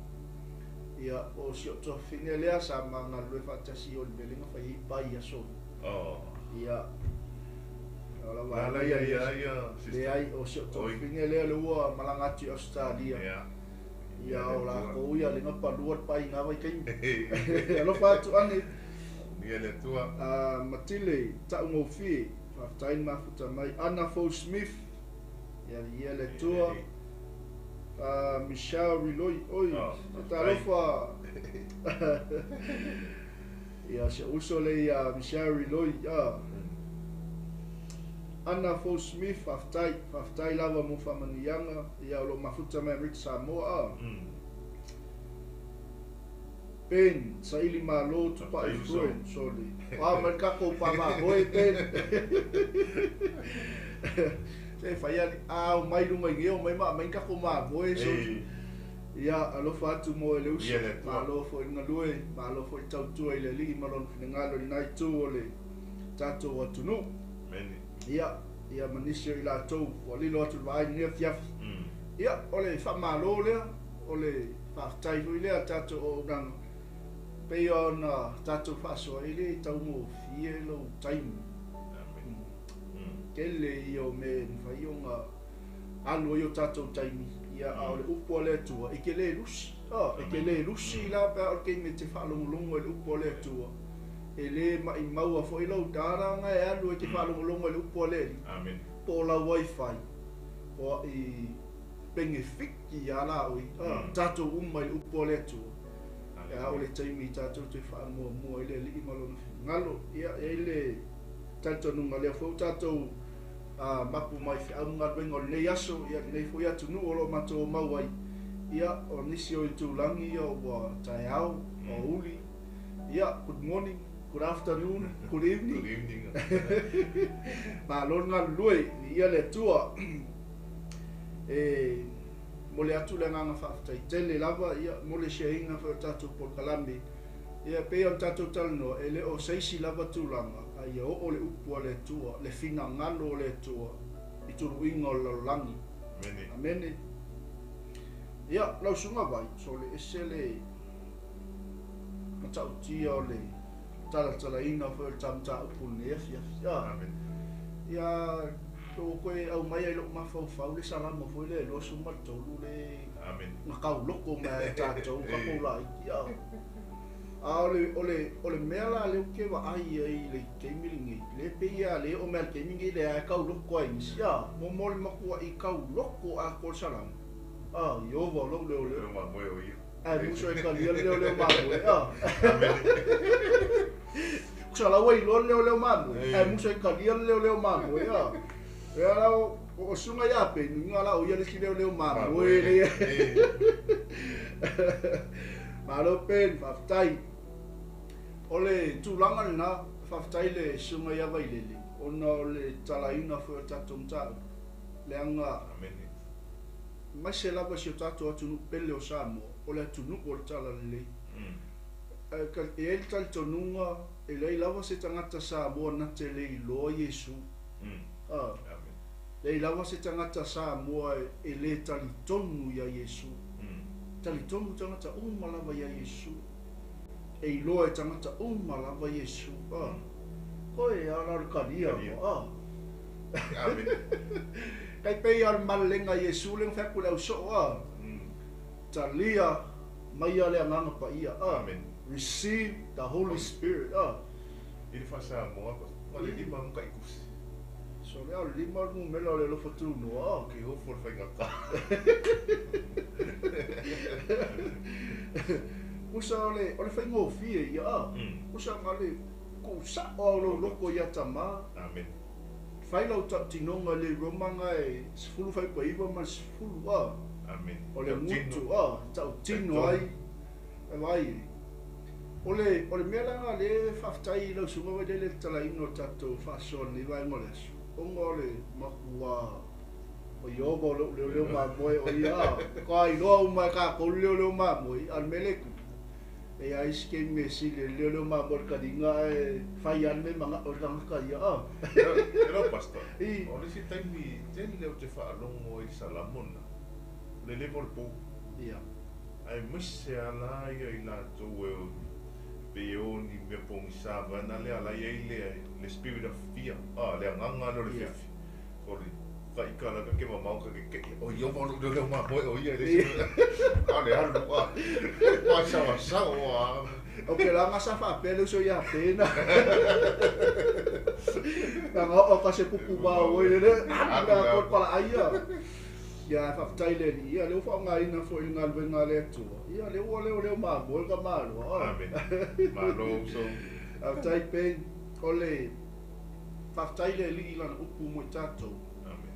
Ia, o si ou tuafafine lea sa ma galulue faatasi i Olivele na fai ai pai i aso. Oh. Ia, o la La la ia ia ia sister. Leai, o si ou tuafafine lea le ua malaga atu i Australia. Ia. Ia, o lakou ia le na palua le pai i na vaitaimi. Alofa atu Ane. Ia le Atua. Matile Taugofie, faafetai le mafuta mai. Ana Fou Smith, ia viia le Atua. Michelle Riloi, oi, Oh, e talofa. Ia, si ou uso lea ia Michelle Riloi. Ana Fou Smith, faafetai, faafetai lava mo faamanuiaga, ia o lo o mafuta mai Amerika Samoa. Ben, saili malo tupai friend, sorry. A mai le tatou pāmāmoe, Ben. Se fai ali, a o mai luga i nei, o mai ma aumai ni tatou mamoe, sorry. Ia, alofa atu mo e le uso, malo foi le galue, malo foi le tautua i le Alii ma lona finagalo i lena itu o le tatou atunuu. Ia, ia ma nisi o i latou ua lilo atu i le vaai i lenei afiafi. Ia, o le faamalo lea, o le faafetai foi lea a tatou auaunaga, pei ona tatou faasoa, e le taugofie lou taimi. Tele ia o mea e mafai ona alu ai o tatou taimi, ia, a o le upu a le Atua, e te le lusi. E te le lusi la pe a o le taimi e te faalogologo i le upu a le Atua. E le maimaua foi lou data na e alu e te faalogologo i le upu a le Alii, po o lau wifi, po o i penefiti ia la oi, tatou uma i le upu a le Atua. A o le taimi tatou te faamuamua ai le Alii ma lona finagalo. Ia, e i ai le talitonuga lea foi ua tatou mapu mai feau ma galuega o lenei aso, ia lenei foi atunuu o lo o matou omau ai. Ia, o nisi o itulagi ia ua taeao, aoauli. Ia, good morning, good afternoon, good evening. Good evening. Malo le galulue, viia le Atua. E momoli atu le agaga faafetai tele lava, ia, mo le share-ina foi o le tatou polokalame. Ia, e pei ona tatou talanoa, e le o se isi lava tulaga, a ia oo le upu a le Atua, le finagalo o le Atua i tuluiga o le lalolagi. Amene. Amene. Ia, lau susuga Vai, so le ese le matautia o le talatalaina foi o le ta mataupu i lenei afiafi. Amene. Ia, ua toe aumaia i lou mafaufau le salamo foi lea e 23 le Amene. na tauloko mai ai tatou, tatou laiti. A o le, o le, o le mea la lea ou te vaai ai i le taimi lenei, le pei lava le oo mai le taimi lenei lea e tauloko ai nisi, mo mo le matuai tauloko atoa le salamo. Ieova o lou leoleo. Leo mamoe o ia. Ae musu e talia le leoleo mamoe. Kusa la ua iloa le leoleo mamoe, ae musu e talia le leoleo mamoe. Ia la o susuga ia Peni, nga la o ia le isi leoleo mamoe le. Malo Peni, faafetai. O le tulaga lena, faafetai le susuga ia Vailele, ona o le talaina foi o le tatou mataupu, leaga Amene. aemaise lava si o tatou atunuu pele o Samoa, o le atunuu o le talalelei. E i ai le talitonuga e leai lava se tagata Samoa na te le iloa Iesu. Leai lava se tagata Samoa e le talitonu iā Iesu. Talitonu tagata uma lava iā Iesu. E iloa e tagata uma lava Iesu. Koe a la o le kalia. Tai pei o le malelega a Iesu lea na fai atu i le ausoo, talia maia le Agaga Paia. Receive the Holy Spirit. I le faa-Samoa, na o le lima lava matai tusi. So lea o le lima o le numera o le alofa tunoa. Ke ofo le faigata. Usa o le faigofie ia. Usa na le tuusao lava o lou loto ia Tama. Amen. Fai lau tautinoga i le Roma na e 19 ma le 10. Amen. O le gutu tautino ai e vaai ai. O le mea la na lea faafetai i lau susuga Vailele i le talaina o le tatou faasoa i lenei vaega o le aso, ona o le matua o Ieova o lou leoleo mamoe o ia, toa iloa uma e tatou le leoleo mamoe, a o le mea lea e tupu, e i ai si taimi e sili ai le leoleo mamoe i le taliga ae fai lava le mea e manao ai le tagata ia. Hello Pastor, o le isi taimi tele ou te faalogo ai i le Salamo lena, o le leva o le pou. Aemaise lava la ia i latou e pei e o ni mea pogisa vaeana lea la i ai le spirit of fear, le agaga lea o le fefe. O le taika la ka ke mamao ka ke keʻi, o Ieova o lou leoleo mamoe o ia e leai se mea, a o le alu a, masaoasao a. O ke la ga sa faapea le uso ia Pena. Leaga oo ka se pupu mamoe le le, alu le atoa le palaai ia. Ia faafetai i le Alii, ia lea ua faaaogaina foi i le galuega a le Atua. Ia lea ua leoleo mamoe le tamaloa. Amen. Malo uso. Faafetai Ben. O le faafetai i le Alii i lana upu mo i tatou. Amen.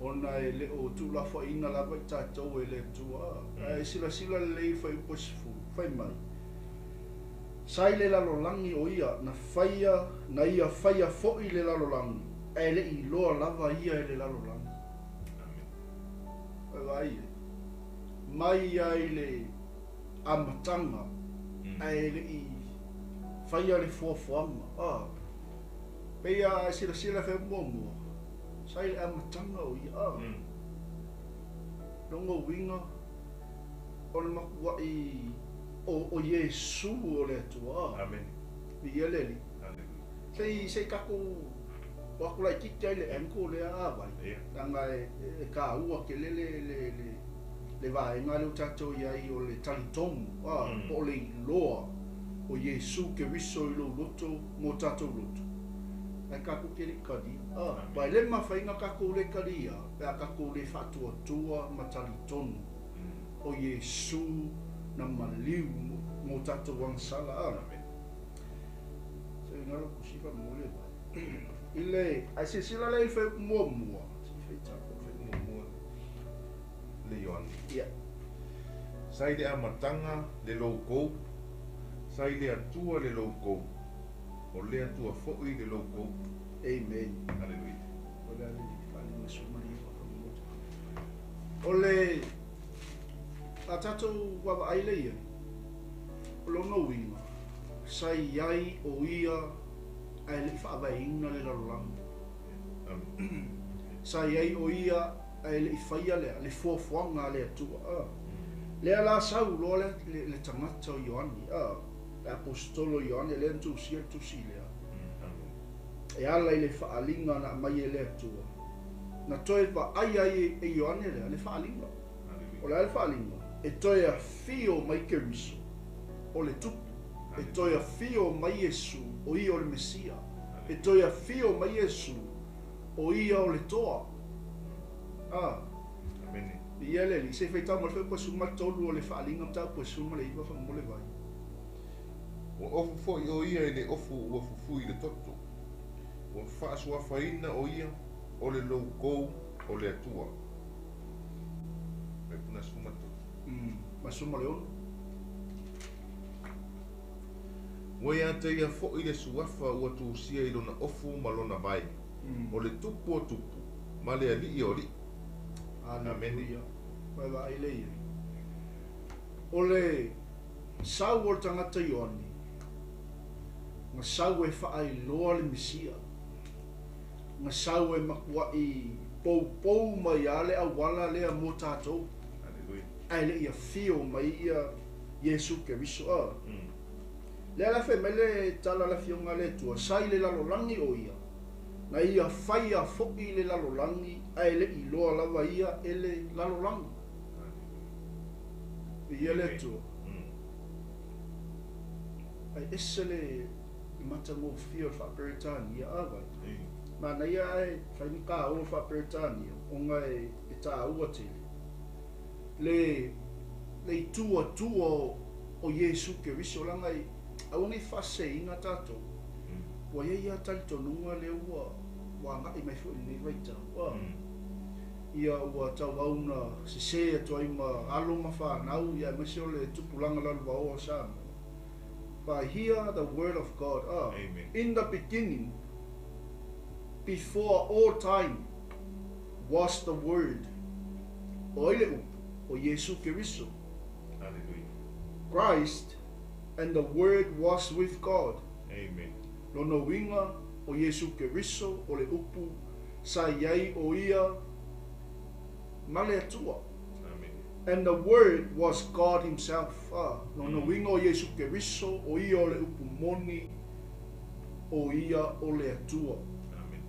Ona e le o tuulafoaiina lava i tatou e le Atua. Ae silasila lelei i le fuaiupu e 10, fai mai, Sa i le lalolagi o ia na faia, na ia faia foi le lalolagi, ae le i iloa lava ia e le lalolagi. Oi vaai e. Mai ai i le amataga ae le i faia le foafoaga. A. Pei a e silasila fai muamua, sa i le amataga o ia. A. Lona uiga o le matuai o Iesu o le Atua. A. Amene. Viia le Alii. Aleluia. Sei sei tatou o atu laitiiti ai le angle lea a vai. Leaga e taua tele le vaega lea ua tatou i ai o le talitonu, po o le iloa o Iesu Keriso i lou loto mo tatou loto. Ae tatou te le i talia. Aua e le mafai ona tatou le talia pe a tatou le faatuatua ma talitonu o Iesu na maliu mo tatou agasala. Se galo kusi faamolemole vai. I le, ae silasila lea i le fuaiupu muamua. Se i faitau. Fuaiupu muamua le Ioane. Ia. Sa i le amataga le loukou, sa i le Atua le loukou, o le Atua foi le loukou. Amen. Aleluia. O le a le faaaliga 19 faamolemole. O le a tatou vaavaai lea i ai, o lona uiga, sa i ai o ia ae le i faavaeina le lalolagi. Sa i ai o ia ae le i faia le, le foafoaga a le Atua. A. Lea la sau loa le, le, le tagata o Ioane, a, le aposetolo o Ioane lea na tusia le tusi lea, e ala i le faaaliga na aumai e le Atua. Na toe vaai ai e Ioane lea le faaaliga. O le a le faaaliga? E toe afio mai Keriso, o le Tupu. E toe afio mai Iesu, o ia o le Mesia. E toe afio mai Iesu, o ia o le Toa. A. Amene. Ia le Alii, se i faitau mai le fuaiupu 13 o le faaaliga mataupu 19 faamolemole vai. Ua ofu foi o ia i le ofu ua fufui i le toto. Ua faasuafaina o ia o le loukou o le Atua. Fuaiupu 13. Ma 16. Ua ia te ia foi le suafa ua tusia i lona ofu ma lona vae, o le Tupu o tupu, ma le Alii o alii. Aleluia. Vaevaai lea i ai. O le sau o le tagata Ioane, Na sau e faailoa le Mesia. Na sau e matuai poupou mai lava le auala lea mo tatou. Ae le i afio mai ia Iesu Keriso. A. Lea la e fai mai le tala a le Afioga a le Atua, Sa i le lalolagi o Ia, na Ia faia foi le lalolagi, ae le i iloa lava Ia e le lalolagi. Viia le Atua. Ae ese le matagofie o le faa-Peretania, a vai. Manaia ae fai ni kāo o le faa-Peretania, ona e taua tele le le itu atua o Iesu Keriso, leaga e aua ne i faaseseina tatou, ua i ai lava talitonuga lea ua agai mai foi i lenei vaitau, ia ua tauau na sese atu ai ma alo ma fanau, ia aemaise o le tupulaga lalovaoa o Samoa. But hear the word of God, in the beginning, before all time, was the Word. O ai le upu? O Iesu Keriso. Hallelujah. Christ, and the Word was with God. Amen. Lona uiga, o Iesu Keriso o le upu sa i ai o ia ma le Atua. Amen. And the Word was God Himself. A, lona uiga o Iesu Keriso o ia o le upu moni o ia o le Atua. Amen.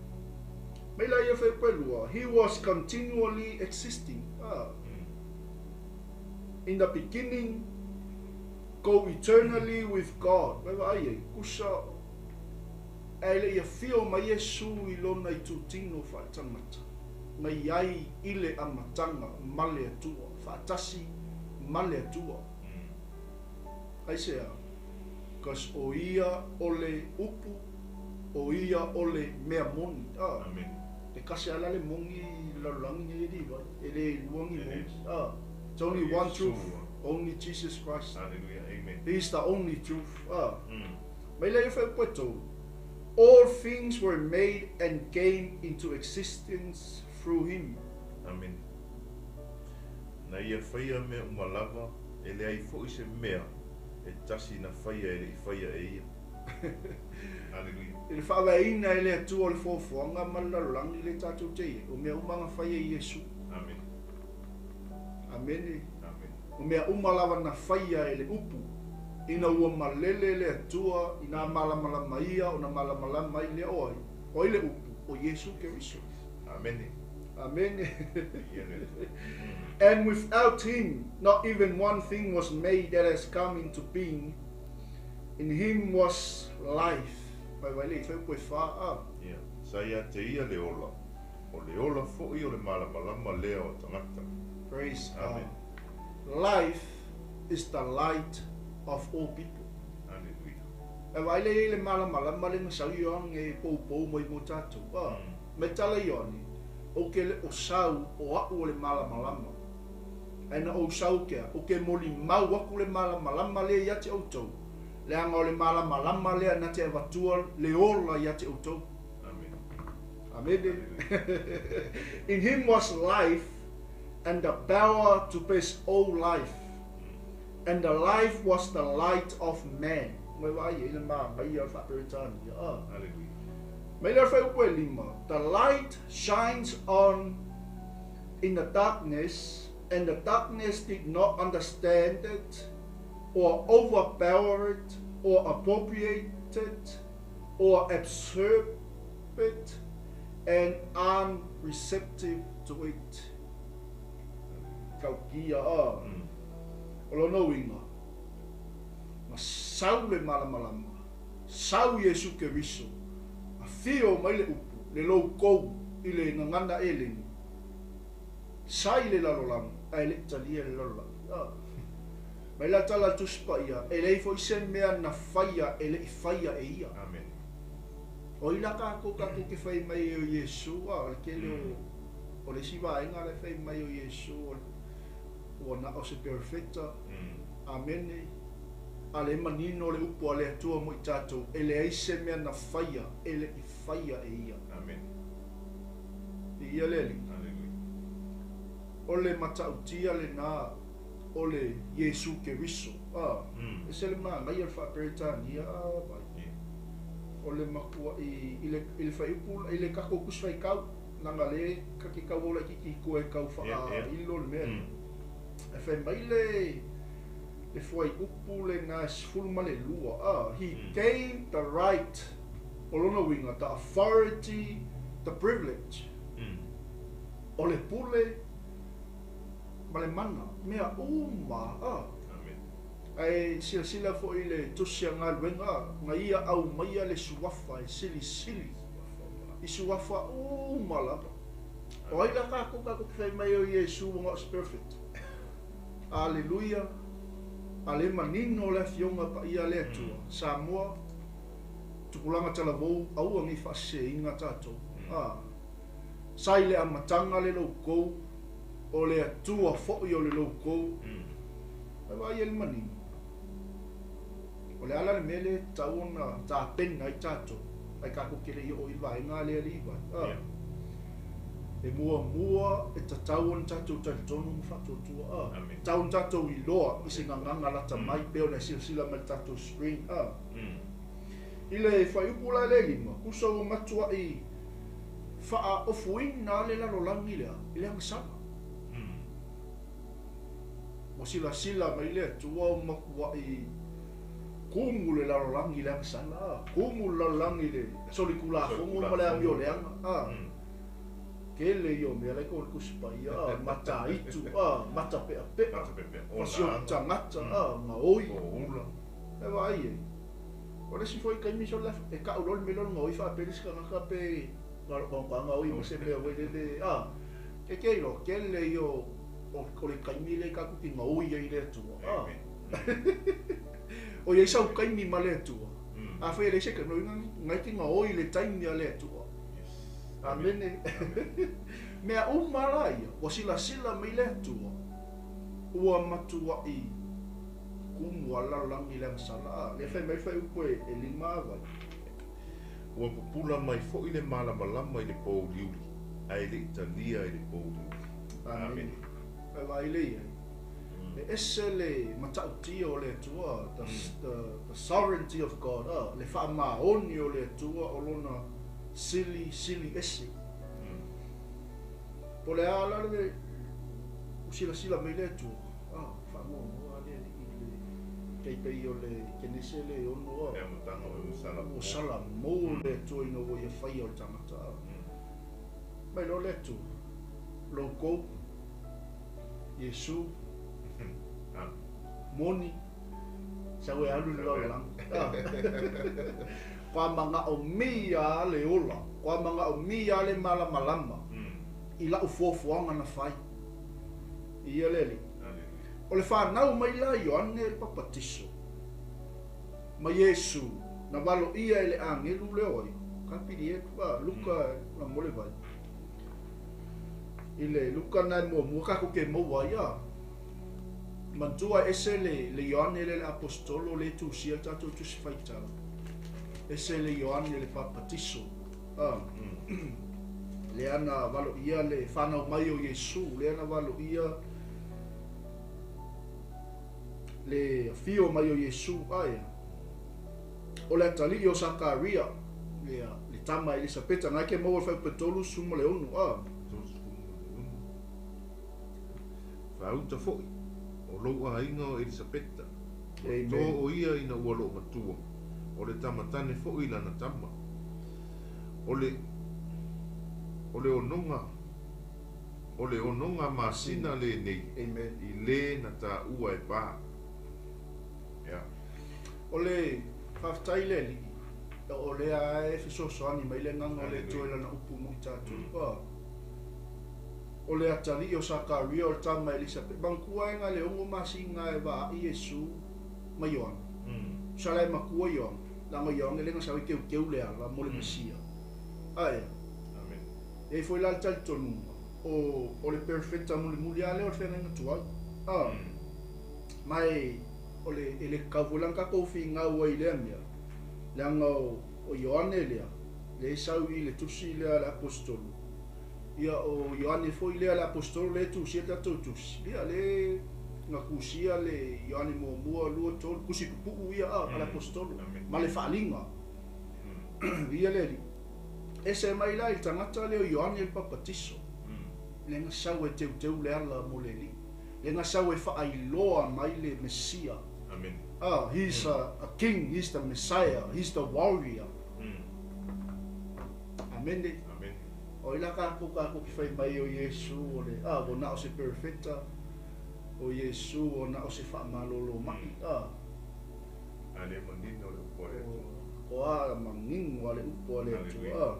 Mai la ia fuaiupu e 2, He was continually existing. A, in the beginning, go eternally with God. Vai vaai ai, kusa ae le i afio mai Iesu i lona itutino faaletangata, na i ai i le amataga ma le Atua, faatasi ma le Atua. Aisea? Cause o Ia o le upu, o Ia o le mea moni. A, Amen. e kasi lava la le moni i le lalolagi nei e Levi. E le lua ni moni. A, it's only one truth, only Jesus Christ. Hallelujah. Amen. He is the only truth. A, mai lea ia fuaiupu e 3, All things were made and came into existence through Him. Amene. Na ia faia mea uma lava, e leai foi se mea e tasi na faia e le i faia e ia. Hallelujah. I le faavaeina e le Atua o le foafoaga ma le lalolagi lea tatou te i ai, o mea uma na faia e Iesu. Amene. Amene. Amene. O mea uma lava na faia e le Upu, ina ua malele le Atua i nā malamalama ia ona malamalama ai lea o ai, o ai le Upu, o Iesu Keriso. Amene. Amene. Viia le Atua. And without him, not even one thing was made that has come into being. In him was life. Vaivai le i fuaiupu e 4 a. Ia, sa ia te ia le ola, o le ola foi o le malamalama lea o tagata. Praise God. Amen. Life is the light of all people. Hallelujah. E vaai lea i le malamalama le na sau Ioane e poupou mai mo tatou. A, mai tala Ioane, Ou ke le o sau o aʻu o le malamalama. Ae na ou sau kea, ou ke molimau aku le malamalama lea ia te outou, leaga o le malamalama lea na te avatua le ola ia te outou. Amen. Amene. In him was life, and the power to bestow life, and the life was the light of man. Mai vaai ai le manaia o le faa-Peretania. A. Hallelujah. Mai le fuaiupu e 5, The light shines on in the darkness, and the darkness did not understand it, or overpower it, or appropriate it, or absorb it, and unreceptive to it. Taukia a. O lona uiga, na sau le malamalama, sau Iesu Keriso, afio mai le upu, le loukou i le gagana eleni, sa i le lalolagi, ae le i talia e le lalolagi. A. Mai la tala a le Tusi Paia, e leai foi se mea na faia e le i faia e ia. Amen. O ai la tatou tatou te fai mai ai o Iesu, a o le tele o o le isi vaega la e fai mai o Iesu o le ua na o se perofeta, Amene. A lea e manino le upu a le Atua mo i tatou, e leai se mea na faia e le i faia e ia. Amene. Viia le Alii. Hallelujah. O le matautia lena o le Iesu Keriso. A, ese le manaia o le faa-Peretania, a vai. O le matua'i i le i le fuaiupu i le tatou Tusi Faitau, leaga o lea ta te tau o laitiiti i tua e tau faailo le mea lea. Ae fai mai le le fuaiupu lena e 12, a, he gained the right, o lona uiga, the authority, the privilege, o le pule ma le mana, mea uma, a. Ae silasila foi i le Tusi a Galuega, na ia aumaia le suafa e silisili i suafa uma lava. O ai la tatou tatou te fai mai o Iesu ua na o se perfect? Aleluia! A le manino le Afioga Paia a le Atua, Samoa, tupulaga talavou, aua nei faaseseina tatou. A, sa i le amataga le loukou, o le Atua foi o le loukou. Ae vaai ai le manino. O le a la le mea lea e tatau ona tapena ai tatou, ae tatou te le i oo i le vaega lea le iva ai. E muamua e tatau ona tatou talitonu ma faatuatua. E tatau ona tatou iloa i se gagana lata mai pei ona e silasila mai i le tatou screen. I le fuaiupu la lea e lima, tusa ua matuai faaofuina le lalolagi lea i le agasala. Ua silasila mai le Atua ua matuai kumu le lalolagi i le agasala, kumu le lalolagi i le solitulafono ma le amio leaga. Tele ia o mea la e i le Tusi Paia, mataitu, matapeapea, fasioti tagata, gaoi. E vaai ai. O le isi foi taimi sole e tau loa le mea lea o le gaoi faapea le isi tagata pe na o le gaoi ma se mea foi lele, e te iloa, tele ia o le taimi lea tatou te gaoi ai i le Atua. O i ai sau taimi ma le Atua. Afai e leai se taimi, lona uiga na e te gaoi i le taimi a le Atua. Amene. Mea uma la ia, ua silasila mai le Atua, ua matuai kumu a le lalolagi i le agasala. A, lea fai mai le fuaiupu e lima a vai. Ua pupula mai foi le malamalama i le pouliuli, ae le i talia e le pouliuli. Amene. Ae vaai lea i ai. E ese le matautia o le Atua, the sovereignty of God, le faamaoni o le Atua o lona sili sili ese. Po o le a la le ua silasila mai le Atua, faanoanoa le Alii i le tai pei o le Kenese le 6, Le amataga o ua salamo. Ua salamo le Atua ina ua ia faia o le tagata. Mai loa le Atua, loukou, Iesu, moni, sau e alu i le lalolagi. Kua manaomia le ola, kua manaomia le malamalama i lau fuafuaga na fai. Ia le Alii. O le fanau mai la Ioane le Papatiso ma Iesu na valoia e le agelu lea o ai, kapili e Luka na mo le vai. I le Luka na e muamua tatou te maua ai a. Manatua e ese le Ioane lea le Aposetolo lea e tusia le tatou Tusi Faitau. Ese le Ioane le Papatiso. Lea na valoia le fanau mai o Iesu, lea na valoia le afio mai o Iesu, ae o le atalii o Sakaria, ia, le tama Elisapeta, na e ke maua le fuaiupu e 36, a. 36. Faauta foi, o lou aiga o Elisapeta, ua to o ia ina ua loo matua, o le tamatane foi lana tama. O le o le onoga o le onoga masina lenei i le na taua e pa. Ia. O le faafetai le Alii, o lea e fesoasoani mai le agaga o le Atua i lana upu mo i tatou. O le atalii o Sakaria o le tama Elisapeta, manatua e na le 6 masina e vaai Iesu ma Ioane. Tusa la e matua Ioane, leaga Ioane lea na sau e teuteu le ala mo le Mesia. Ae, e i ai foi la le talitonuga o le perofeta mulimuli lava lea o le feagaiga tuai. Ma e o le e le tatau foi la ona tatou finau ai i lea mea, leaga o Ioane lea, lea e sau i le tusi lea a le Aposetolo. Ia o Ioane foi lea le Aposetolo lea e tusia le tatou tusi. Ia lea na tusia le Ioane muamua, lua, tolu, tusi pupuu ia a le Aposetolo ma le faaaliga. Viia le Alii. Ese mai la i le tagata lea o Ioane le Papatiso, lea na sau e teuteu le ala mo le Alii, lea na sau e faailoa mai le Mesia. Amen. Ah, he's a king, he's the Messiah, he's the warrior. Amene. Amen. O ai la kākou kākou ke fai mai o Iesu o le, ah, ua na o se perofeta, o Iesu ua na o se faamalolo maʻi, ah. A le manino le upu a le Atua. O a manino a le upu a le Atua, ah.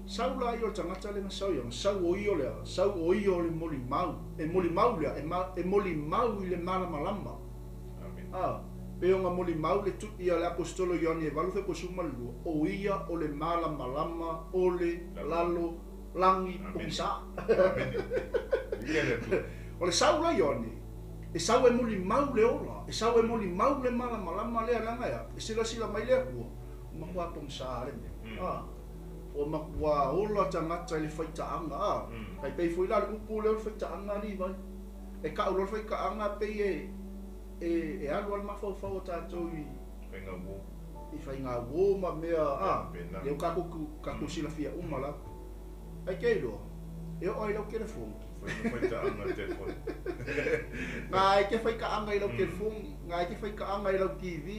Sau la ia o le tagata lea na sau ia, na sau o ia o le a, sau o ia o le molimau, e molimau lea, e, ma, e molimau i le malamalama. Amen. Ah, pei ona molimau le tu, ia le Aposetolo Ioane e 8:12, o ia o le malamalama o le lalo lagi o Pisa. Amen. Viia le Atua. O le sau la Ioane, e sau e molimau le ola, e sau e molimau le malamalama lea leaga e a, e silasila mai le Atua, ua matua pogisa le mea. Ah, ua matua ola tagata i le faitaaga, ah, tai pei foi la le upu lea o le faitaaga alii vai. E kau loa le faitaaga pei e e alu a le mafaufau o tatou i Faigauō. I faigauō ma mea, a, Pēnā. lea ua kākou kākou silafia uma lava. Ai ke iloa, e oo ai lau telefoni. Fai ma faitaaga i telefoni. Ngā ai ke faitaaga i lau telefoni, ngā ai ke faitaaga i lau TV.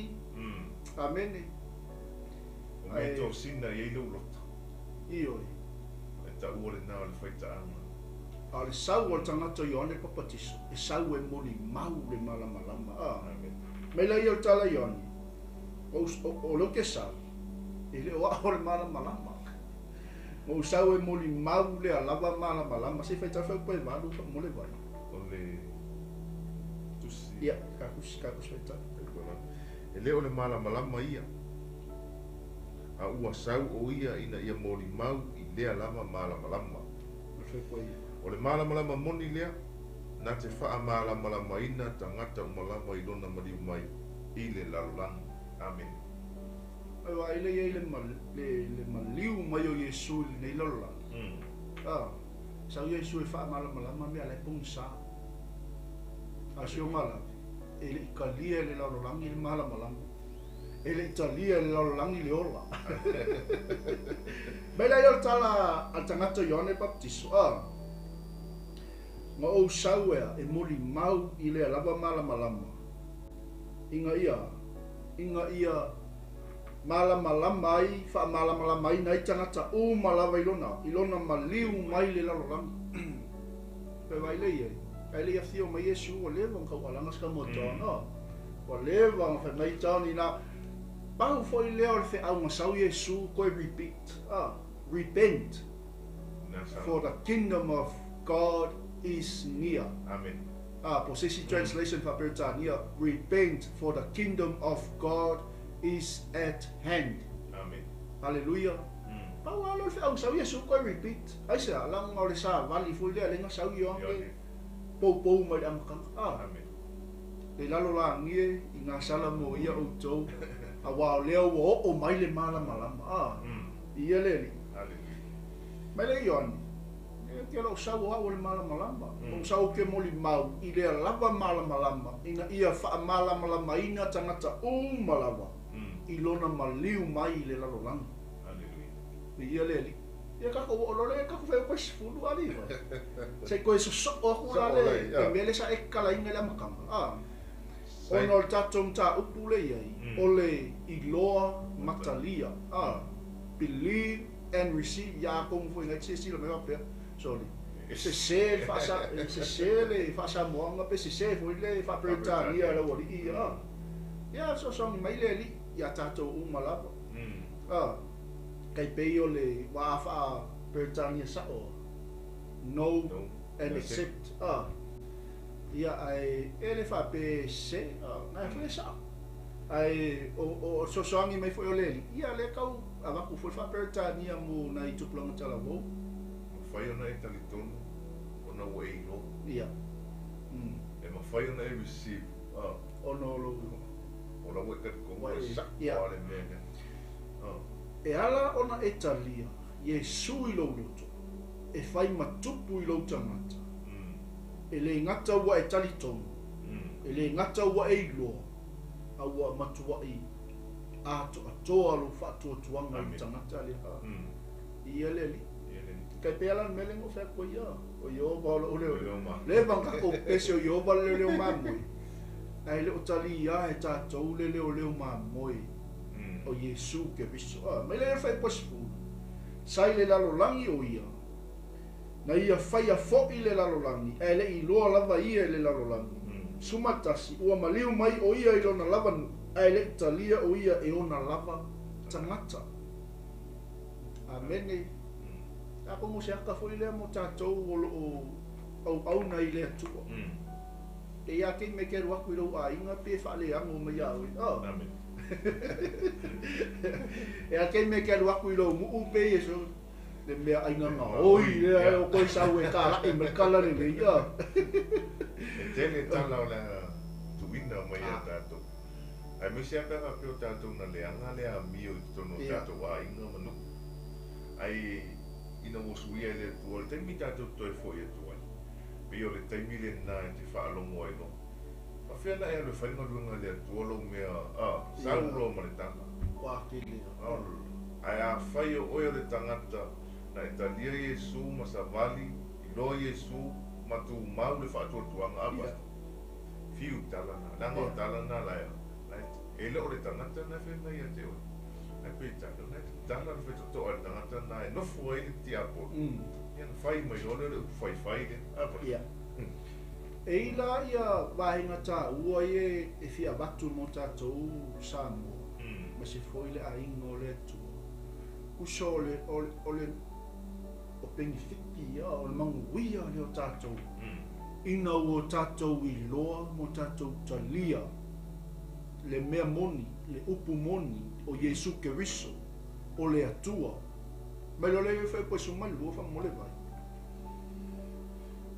Amene. O mea tosina i ai lou loto. Ioe. E taua lena o le faitaaga. A o le sau o le tagata o Ioane Papatiso, e sau e molimau le malamalama. A. Amen. Mai la ia o le tala Ioane, o, o, o lea ou te sau, e le o a'o le malamalama. Na ou sau e molimau le alava malamalama, se i faitau fai upu e valu mo le vai. O le tusi. Ia, ka tusi, ka tusi faitau. E le o le malamalama ia, a ua sau o ia ina ia molimau i lea lava malamalama. O le malamalama moni lea, na te faamalamalamaina tagata uma lava i lona maliu mai i le lalolagi. Amene. Ai vaai lea i ai le, le, le maliu mai o Iesu i lenei lalolagi. Ah, sau Iesu e faamalamalama mea la e pogisa. A si o lave, e le i talia e le lalolagi le malamalama. E le i talia e le lalolagi le ola. Mai la ia o le tala a le tagata Ioane Baptiso, ah, na ou sau ea e molimau i lea lava malamalama. Ina ia, ina ia malamalama ai, faamalamalamaina ai tagata uma lava i lona, i lona maliu mai le lalolagi. Pe vaai lea i ai, ae le i afio mai Iesu ua leva ona taualaga se tamoetaona. Ua leva ona fai mai taoni na pau foi lea o le feau na sau Iesu toe repeat, ah, repent for the kingdom of God is near. Amen. Ah, po se isi translation faa-Peretania, repent for the kingdom of God is at hand. Amen. Hallelujah. Pau lava lea o le feau na sau Iesu toe repeat. Aisea, leaga o le savali foi lea lea na sau Ioane poupou mai le amataga. Ah. Amen. Le lalolagi e i gasala mo ia outou, auā o lea ua oo mai le malamalama. Ah. Ia le Alii. Hallelujah. Mai le Ioane, e te lou sau o au o le malamalama. Ou sau ou te molimau i lea lava malamalama ina ia faamalamalamaina tagata uma lava i lona maliu mai i le lalolagi. Hallelujah. Viia le Alii. Ia tatou oo loa lea tatou fai atu ai 10 alii vai. Se i toe sosoo atu la le le mea lea sa e tatalaina i le amataga. Ah. Ona o le tatou mataupu lea i ai, o le iloa matalia. Ah. Believe and receive. Ia atonu foi na e te silasila mai faapea, sorry, sese le faasa, sese le faasamoaga pe sese foi le faa-Peretania a le aualii ia. Ah. Ia fesoasoani mai le Alii ia tatou uma lava. Ah. Tai pei o le wā faa-Peretania sa'o, know and accept, ah. Ia, ae e le faapea e sese, ah, na e foi e sa'o. Ae o, o, o le fesoasoani mai foi o le Alii, ia lea tau avatu foi le faa-Peretania mo nai tupulaga talavou. Mafai ona e talitonu ona ua e iloa. Ia. E mafai ona e receive, ah. Ona o lou. O la ua e talitonu e sa'o lava le mea lea. Ah. E ala ona e talia Iesu i lou loto, e fai ma tupu i lou tagata. E le gata ua e talitonu, e le gata ua e iloa, a ua matuaʻi atoatoa lou faatuatuaga i le tagata lea. Ia le Alii. Tai pei lava la o le mea lea na ou fai atu ai ia, o Ieova o lou leoleo. Leva ona tatou pepese o Ieova le leoleo mamoe, ae le o talia e tatou le leoleo mamoe o Iesu Keriso. A, mai lea i le Fuaiupu 10, Sa i le lalolagi o ia, na ia faia foi le lalolagi, ae le i iloa lava ia i le lalolagi. 11, Ua maliu mai o ia i lona lava nuu, ae le i talia o ia e ona lava tagata. Amene. Atonu o se ata foi lea mo tatou o lo o auauna i le Atua. E ia te i me te alu atu i lou aiga pe faaleano mai ia oe. Oh. Amen. E a te i me te alu atu i lou nuu pe ia so le mea aina gaoi lea o koe sau e talai mai le tala lelei. Oh. E tele tala o le a tuuina mai ia tatou. Aemaise lava pe a faapea o tatou na leaga le amio i totonu o tatou aiga ma nuu. Ai ina ua suia e le Atua le taimi tatou te toe foi atu ai, pei o le taimi lena e te faalogo ai loa. Faafefea na e alu e fai le galuega a le Atua lou mea, a, sau loa ma le tala. Ae afai o oe o le tagata na e talia Iesu ma savali, iloa Iesu ma tumau le faatuatuaga, a Pastor? Fiu tala na, leaga o tala na la e, la e, e le o le tagata na e fai mai ia te oe. Ae peitai, o lena e tatala le faitotoa i le tagata lena e nofo ai le tiapolo, ia ona fai mai loa lea o le upu faifai lea. A Pastor? Ia. E i la ia vaega taua ia e fia avatu mo tatou Samoa, aemaise foi le aiga o le Atua. Tusa o le, o le, o le, o penefiti ia, o le manuia lea o tatou, ina ua tatou iloa ma tatou talia le mea moni, le upu moni o Iesu Keriso, o le Atua. Mai loa lea i Fuaiupu 12 faamolemole vai.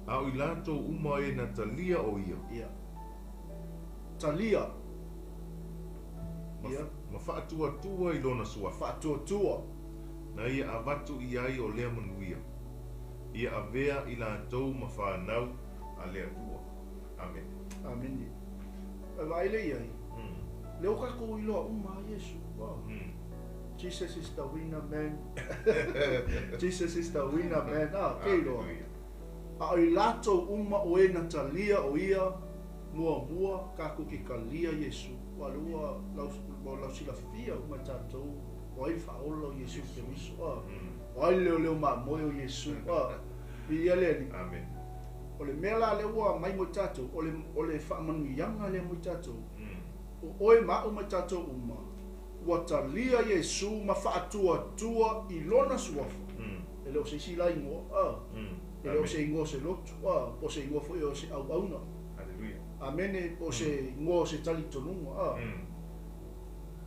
A o i latou uma e na talia o ia. Ia. Talia. Ia. Ma faatuatua i lona suafa. Faatuatua. Na ia avatu i ai o lea manuia. Ia avea i latou ma fanau a le Atua. Amene. Amene. E vaai lea i ai, lea ua tatou iloa uma a Iesu. Jesus is the winner man. Jesus is the winner man. Ah, ke iloa. A o i latou uma o e na talia o ia muamua tatou ke talia Iesu. Ua le ua lau, lau silafia uma e tatou o ai le faaola o Iesu Keriso. Ah. O ai le leoleo mamoe o Iesu. Ah. Viia le Alii. Amen. O le mea la lea ua aumai mo i tatou, o le, o le faamanuiaga lea mo i tatou. O oe ma a'u ma i tatou uma, ua talia Iesu ma faatuatua i Lona suafa. E le o se isi la igoa, a. E le o se igoa o se lotu, a, po o se igoa foi o se auauna. Hallelujah. Amene, po o se igoa o se talitonuga, a.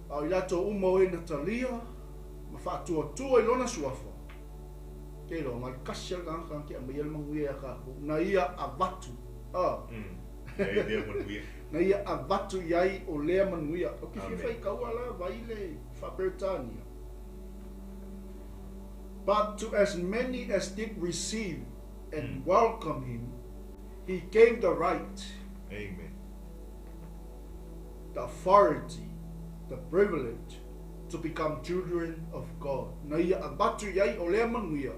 A o i latou uma o e na talia ma faatuatua i Lona suafa, Ke iloa, na o le tasi lava le tagata na te aumaia le manuia ia tatou, na ia avatu, a. Na ia lea manuia. Na ia avatu i ai o lea manuia. Ou te fia faitau a la vai le Faa-Peretania. But to as many as did receive and welcome him, he gave the right. Amen. The authority, the privilege to become children of God. Na ia avatu i ai o lea manuia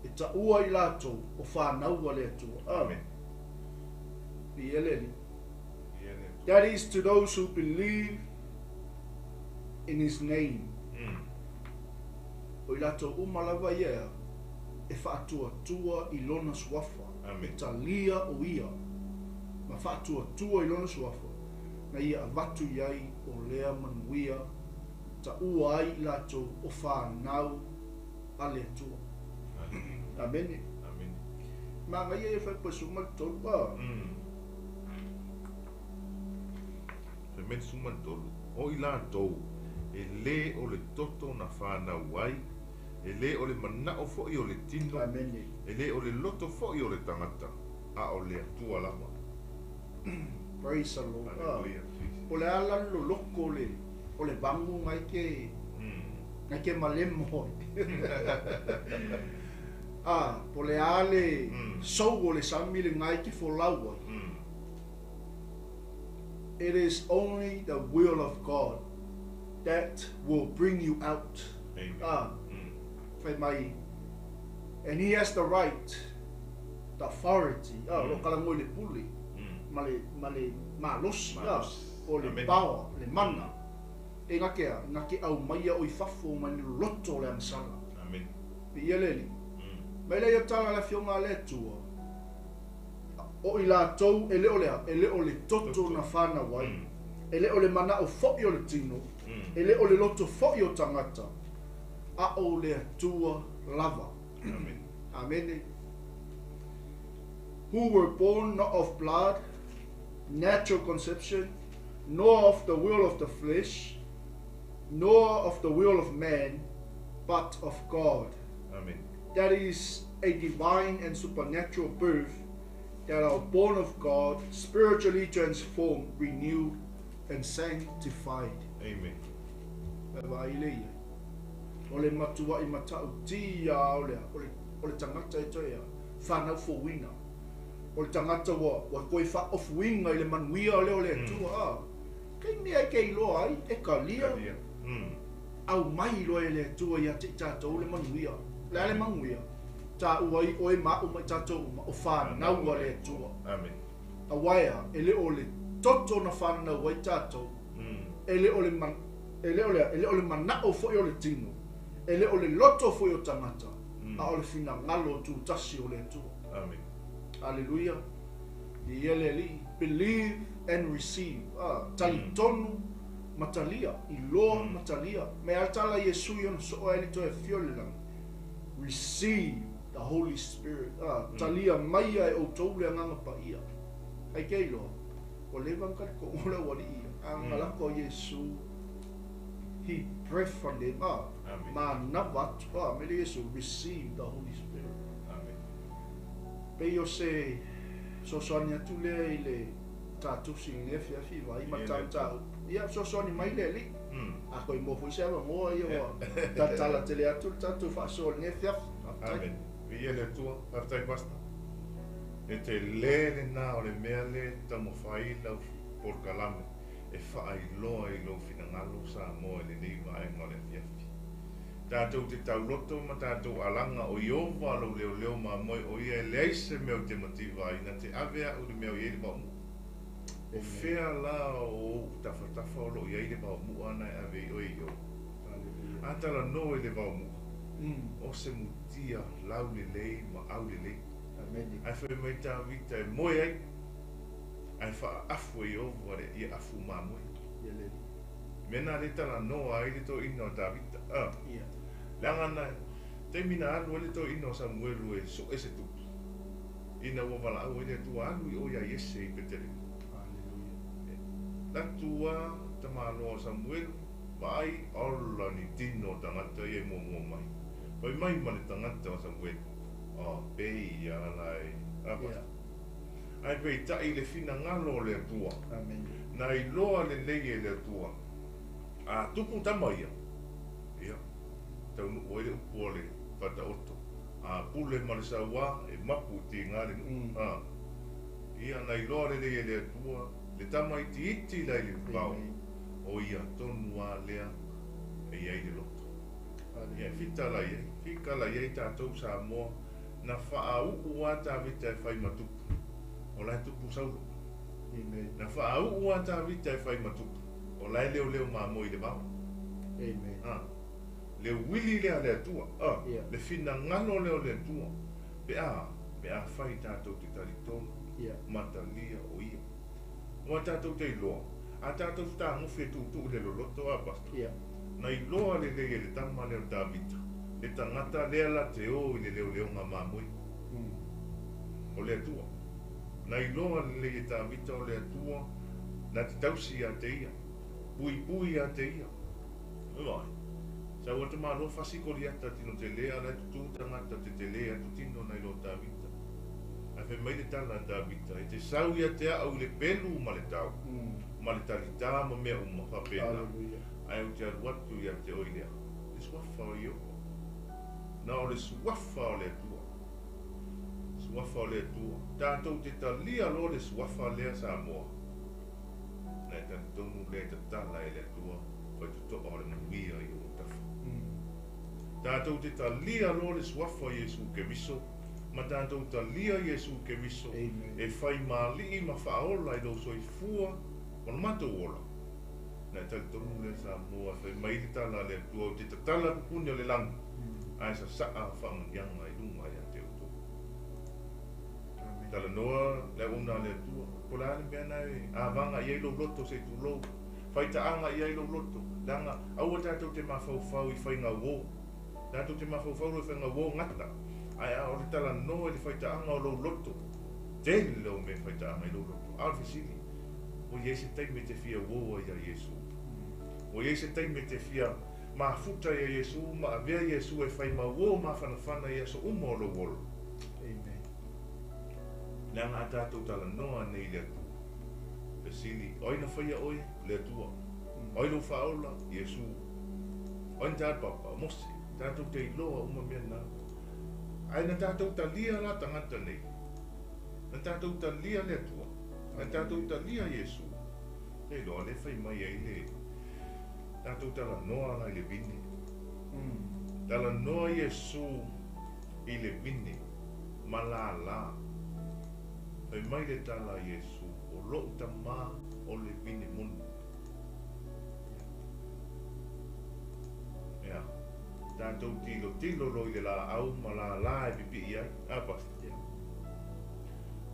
e taua i latou o fanau a le Atua. Amen. Viia le Alii. That is to those who believe in his name. O i latou uma lava ia e faatuatua i lona suafa, Amen. e talia o ia ma faatuatua i lona suafa, na ia avatu i ai o lea manuia taua ai i latou o fanau a le Atua. Amene. Amene. Manaia ia Fuaiupu 13 a. Fuaiupu 13, O i latou e lē o le toto na fanau ai, e lē o le manao foi o le tino, Amene. e lē o le loto foi o le tagata, a o le Atua lava. Praise the Lord. Hallelujah, Jesus. Po o le a la le loloko o le o le vagu na e ke na e ke malemo ai. A, po o le a le sou o le sami lena e ke folau ai. It is only the will of God that will bring you out. Amen. Fai mai, and he has the right, the authority, o lo kalagoi le pule, ma le malosi, o le power, le mana. E ngā kea, ngā ke au maia o i fafo mai le loto le angsala. Amen. Ia leli. Mai le ia tala le fionga le tua. O i la tau e le o lea, e le o le toto na whana wai. E le o le mana o fo i o le tino. E le o le loto fo i o tangata. A o le atua lava. Amen. Amen. Who were born not of blood, natural conception, nor of the will of the flesh, nor of the will of man, but of God. Amen. That is a divine and supernatural birth that are born of God, spiritually transformed, renewed, and sanctified. Amen. O le matua i matau tia o le tangata e toea, whanau fōwina. O le tangata wa koe wha ofuinga i le manuia o leo le atua. Kei mea e kei loa ai, e ka lia. Au mai loa e le atua ia te tātou le manuia. Le ale manuia. Tā ua i oe ma umai tātou uma o whanau a le atua. Amen. A waia, e le o le toto na whanau ai tātou. E le o le man, e le o le, e le o le manao fo i o le tino. E le o le loto fo i o tangata. A o le whina ngalo tūtasi o le atua. Amen. Hallelujah. Ia le li, believe and receive. Talitonu matalia, iloa matalia. Me altala Yesu yon so o elito e fiole lang. Receive the Holy Spirit. Talia maia e o tau le anganga pa ia. Ai ke iloa. O le vangkari ko ola wali ia. Angalako Yesu. He breathed on them. Amen. Ma navat. Me Yesu receive the Holy Spirit. Amen. Pe yo se sosoani atu lea i le tātusi i le fiafi vai ma tāu. Ia sosoani mai le li. A koe mō fui se awa ngoa ia wa tatala tele atu le tātu whaasoa le fiafi. Amen. Ia le atua, whaftai pasta. E te lele nā o le mea le taumawhai lau porkalame e whaailoa i lau whinangalo sa moa le nei vaenga o le fiafi. Tātou te tauloto ma tātou alanga o Iova lau leo leo ma moi o ia e leise meo te mativa ina te avea o le meo i e le waomu. O whea la o tawhatafa o lo i le waomu ana e ave i oi o. Atala no e le waomu. O se mutia lau le lei ma au le lei. Amen. Ai whai mai tā vita e moe ai. Ai wha afu e Iova le ia afu mā moe. Mena le tala noa ai le tō ina o Tāvita. Leanga na, te mina alu ele tō ina o Samuelu e so ese tupu. Ina ua wala au ele tua alu i o ia Iese i Petele. Hallelujah. La tua tamaloa o Samuelu, vai ola ni tino tangata i e mua mua mai. Pai mai ma le tangata o Samuelu. O, pei ia lai. Apa. Ai pei tai le whina ngalo o le atua. Amen. Na i loa le lei e le atua. A tupu tama ia. Ia. Taunu o ele upu o le whataoto. A pule ma le saua e mapu ti ngā le nu. Ia na i loa le lei e le atua. Le tama iti iti lai le pau. O ia tonu a lea e iai le loto. Ia whita lai e. Whika lai e tātou sa moa. Na wha uu a tāvita e whai matupu. O lai tupu sauro. Amen. Na wha uu a tāvita e whai matupu. O lai leo leo mā moi le vao. Amen. Le wili lea le atua. Le whina ngano leo le atua. Pe a whai tātou te talitonu. Matalia o ia. Oa tātou te iloa. A tātou tā nguwhe tūtū le loloto a pasta. Na iloa le lei e le tama leo Tāvita. Le tangata lea la te o i le leo leo ngā mā moi. O le atua. Na iloa le lei e Tāvita o le atua. Na te tausi a te ia. Pui pui a te ia. Vai. Sa ua te malo whasiko liata tino te lea lai tutu tangata te te lea tu tino na ilo Tāvita. Ai whai mai le tala Tāvita. E te sau ia te au le pelu ma le tau. Ma le talitā ma mea uma whapena. Hallelujah. Ai o te aru atu ia te oi lea. Le suafa o Iova. Na o le suafa o le atua. Suafa o le atua. Tātou te talia lo le suafa lea Samoa. Na e talitonu lea tatala e le atua. Faitotoa o le manuia i ou autafa. Tatou te talia loa le Suafa o Iesu Keriso, ma tatou talia Iesu Keriso e fai ma Alii ma Faaola i lou soifua ma lo matou ola. Na e talitonu lea Samoa e fai mai le tala a le Atua, Ou te tatala pupuni o le lagi, ae sasaa faamanuiaga i luga ia te outou. Talanoa le auauna a le Atua, po o le a le mea na e avaga i ai lou loto se i tulou, faitaaga i ai lou loto, leaga aua tatou te mafaufau i faiga uo. Tatou te mafaufau loa i faiga uo gata, ae a o le talanoa i le faitaaga o lou loto, tele o mea e faitaaga i lou loto. A o le fesili, ua i ai se taimi e te fia uo ai ia Iesu? Ua i ai se taimi e te fia mafuta ia Iesu ma avea Iesu e fai ma uo mafanafana i aso uma o lou ola? Amen. Leaga a tatou talanoa nei i le Atua. Fesili, o ai na faia oe? O le Atua. O ai lou Faaola? Iesu. O ai na ta papa? O Mose. Tatou te iloa uma mea na. Ae na tatou talia la tagata nei. Na tatou talia le Atua. Na tatou talia Iesu. Te iloa le fai mai ai le tatou talanoa la i le vine. Talanoa Iesu i le vine ma lālā. Fai mai le tala a Iesu, O loʻu Tama o le vine moni. Ea, tatou tilotilo loa i le lāʻau ma lālā e pipii ai, a Pastor? Yeah.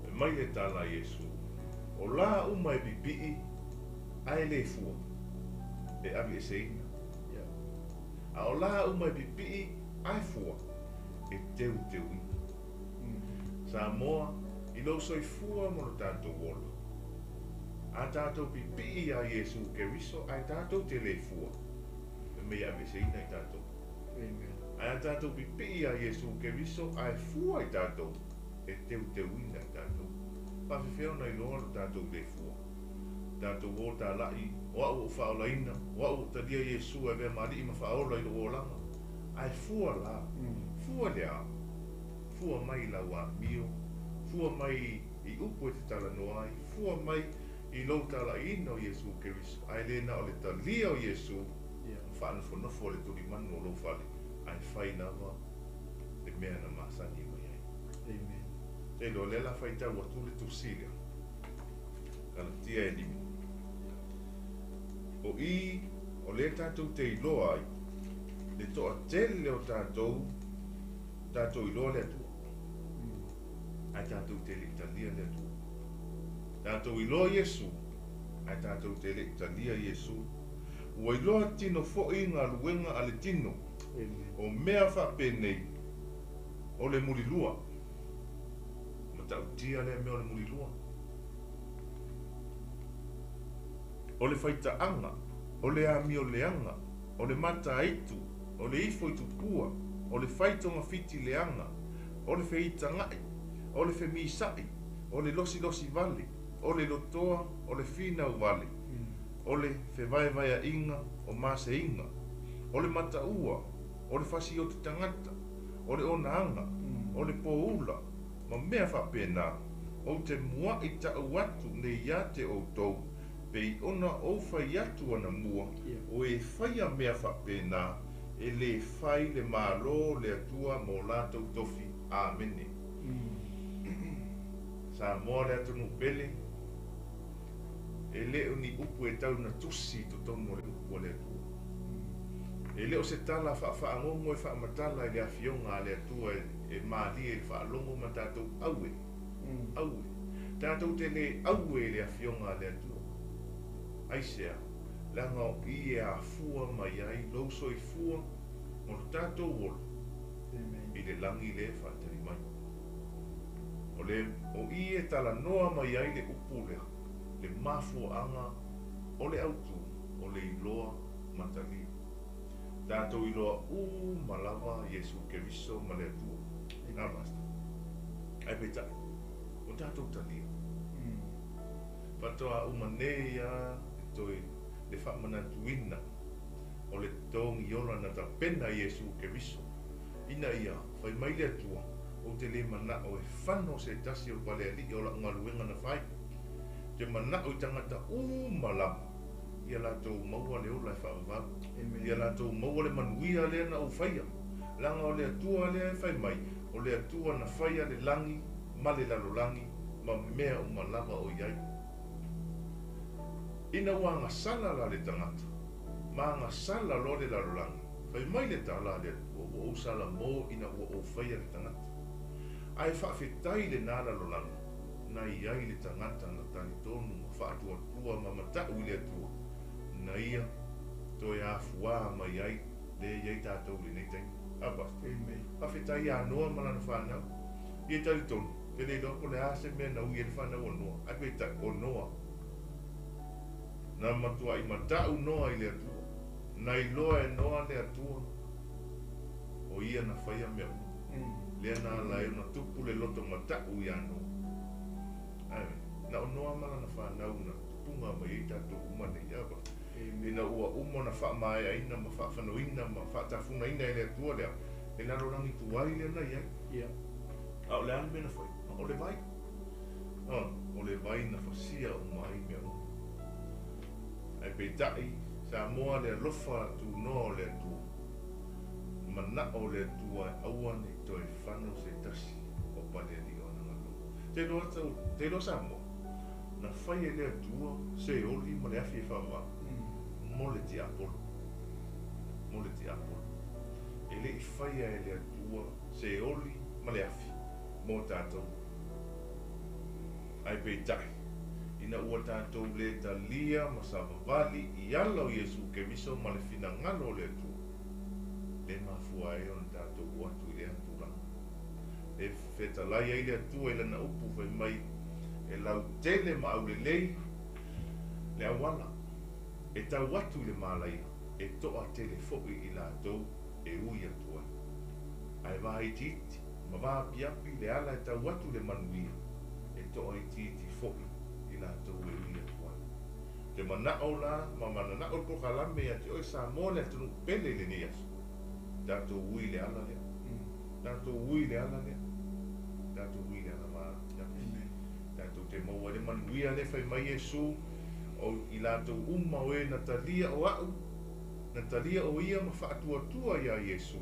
Fai mai le tala a Iesu, O lā uma e pipii ae le fua, e aveeseina. Yeah. A o lā uma e pipii ae fua, e teuteuina. Samoa, i lou soifua ma lo tatou ola. A tatou pipii iā Iesu Keriso ae tatou te le fua, fai mai e aveeseina i tatou. Amen. Ae a tatou pipii iā Iesu Keriso ae fua i tatou, e teuteuina i tatou. Faafefea ona iloa lo tatou le fua? Tatou o talaʻi, o a'u ua ou faaolaina, o a'u ua ou talia Iesu e avea ma Alii ma Faaola i lo'u olaga. Ae fua la? Fua le a? Fua mai i lau amio, fua mai i upu e te talanoa ai, fua mai i lou talaʻiina o Iesu Keriso, ae le na o le talia o Iesu ma faanofonofo le tulimanu o lou fale, ae fai lava le mea na masani mai ai. Amen. Te iloa lea la faitau atu le tusi lea. Kalatia e lima. O i, o lea tatou te iloa ai le toatele o tatou, tatou iloa le Atua. Ae tatou te le i talia le Atua. Tatou iloa Iesu, ae tatou te le i talia Iesu. Ua iloa tino foi galuega a le tino. O mea faapenei, o le mulilua. Matautia lea mea o le mulilua. O le faitaaga, o le amio leaga, o le mataitu, o le ifo i tupua, o le fai togafiti leaga, o le feitagaʻi, o le femisaʻi, o le losilosi vale, o le lotoa, o le finau vale, o le fevaevaeaʻiga, o maseiga, o le mataua, o le fasioti tagata, o le onaaga, o le poula, ma mea faapena, ou te muaʻi taʻu atu nei ia te outou, pei ona ou fai atu anamua, o e faia mea faapena, e lē fai le Malo le Atua mo latou tofi. Amene. Samoa le atunuu pele, e le o ni upu e tau na tusi i totonu o le upu a le Atua. E le o se tala faafaagogo e faamatala i le afioga a le Atua e malie i le faalogo ma tatou aue. Aue. Tatou te le aue i le afioga a le Atua. Aisea? Leaga o i e afua mai ai lou soifua mo lo tatou ola i le lagi le faatali mai. O le o i e talanoa mai ai le upu lea, le mafuaaga o le autu o le iloa matalia. Tatou iloa uma lava Iesu Keriso ma le Atua. A Pastor. Ae peitai, ua tatou talia. Faatoa uma nei a le toe le faamanatuina o le togi ola na tapena Iesu Keriso, ina ia fai mai le Atua, Ou te le manao e fano se tasi o palealii o la'u galuega na fai. Te manao i tagata uma lava. Ia latou maua le ola e faavavau. Ia latou maua le manuia lea na ou faia. Leaga o le Atua lea e fai mai, o le Atua na faia le lagi ma le lalolagi ma mea uma lava o i ai. Ina ua agasala la le tagata, ma agasala loa le lalolagi, fai mai le tala a le Atua, ua ou salamo ina ua ou faia le tagata. Ae faafetai lenā lalolagi, na i ai le tagata na talitonu ma faatuatua ma mata'u i le Atua, na ia toe afuā mai ai lea e i ai tatou i lenei taimi. A Pastor? Amen. Faafetai ia Noa ma lana fanau. Ia e talitonu, ou te le iloa po o le a se mea na ui ai le fanau a Noa, ae peitai, o Noa. Na matuai mata'u Noa i le Atua. Na iloa e Noa le Atua, o ia na faia mea uma. Lea na ala ai ona tupu le loto mata'u iā Noa. Ae, na o Noa ma lana fanau na tupuga mai ai tatou uma nei, a Pastor? Ina ua uma ona faamaeaina ma faafanoina ma faatafunaina e le Atua lea, le lalolagi tuai lea na i ai. A o le a le mea na fai? O le vai. O le vai na fasia uma ai mea uma. Ae peitai, Samoa le alofa tunoa o le Atua, mana'o o le Atua e aua ne i toe fano se tasi o Palealii o ana galuega. Te iloa tau, te iloa Samoa, na fai e le Atua se oli ma le afi e faavavau mo le tiapolo, mo le tiapolo. E le i faia e le Atua se oli ma le afi mo tatou. Ae peitai, ina ua tatou le talia ma savavali i ala o Iesu Keriso ma le finagalo o le Atua, le mafua ai ona tatou o atu i lea tulaga. E fetalai ai le Atua i Lana upu fai mai, E lautele ma aulelei le auala e tau atu i le malaia, e toatele foi i latou e ui atu ai. Ae vaitiiti ma vaapiapi le ala e tau atu i le manuia, e toaitiiti foi i latou e ui atu ai. Te mana'o la ma manana'o le polokalame ia te oe Samoa le atunuu pele i lenei aso. Tatou ui i le ala lea. Tatou ui i le ala lea. Tatou ui i le ala vaapiapi. Tatou te maua ai le manuia lea fai mai Iesu, o i latou uma o e na talia o a'u, na talia o ia ma faatuatua iā Iesu,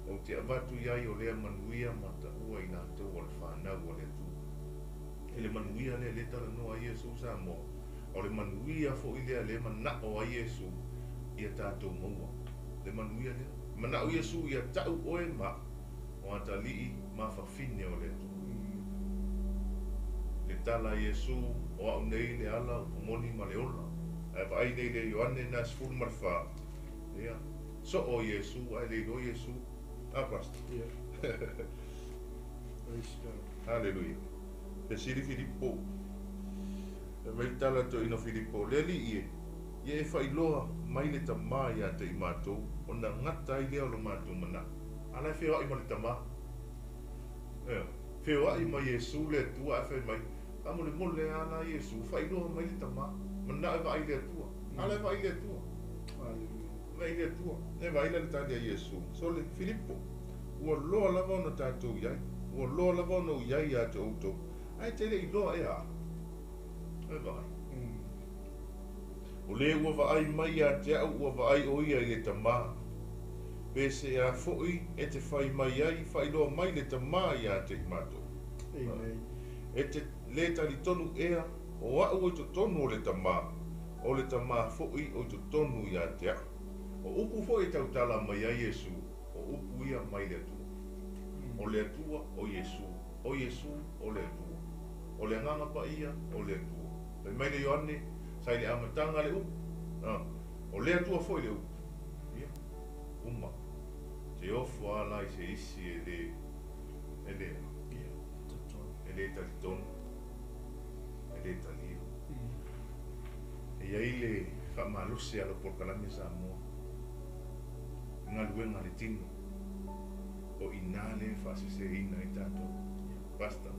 ou te avatu i ai o lea manuia ma taua i latou o le fanau a le Atua. E le manuia lea lea talanoa ai Iesu Samoa, o le manuia foi lea lea mana'o ai Iesu ia tatou maua. Le manuia lea. Mana'o Iesu ia ta'u oe ma a'u, o atalii ma fafine o le Atua. Le tala a Iesu, O a'u nei le ala, upu moni ma le ola. Ae vaai nei le Ioane na 14, ia, soo Iesu ae le iloa Iesu. A Pastor? Yeah. Praise God. Haleluia. Fesili Filipo. Fai mai le tala a le toeaina o Filipo, Le Alii e, ia e faailoa mai le Tamā iā te i matou, ona gata ai lea o lo matou manao. A la e feoai ma le Tamā. Ioe. Feoai ma Iesu le Atua ae fai mai, Faamolemole a la Iesu, faailoa mai le Tamā. Manao e vaai i le Atua. A la e vaai i le Atua. Vaai i le Atua. E vaai la le tali a Iesu, Sole, Filipo, ua loa lava ona tatou i ai, ua loa lava ona ou i ai ia te outou, ae te le i loa ea au. E vaai. O le ua vaai mai ia te au ua vaai o ia i le Tamā. Pe se a foi e te fai mai ai, faailoa mai le Tamā ia te i matou. Amen. E te le talitonu ea, o a'u o i totonu o le Tamā, o le Tamā foi o i totonu ia te a'u. O upu foi e tautala mai ai Iesu, o upu ia mai le Atua. O le Atua o Iesu, o Iesu o le Atua. O le Agaga Paia o le Atua. Fai mai le Ioane, sa i le amataga le upu, a, o le Atua foi le upu. Ia, uma. Te ofo a la i se isi e le, e le, e le talitonu, e le talia. E i ai le faamalosi a lau polokalame Samoa i galuega a le tino, o i ina lea e faaseseina ai tatou. Pastor,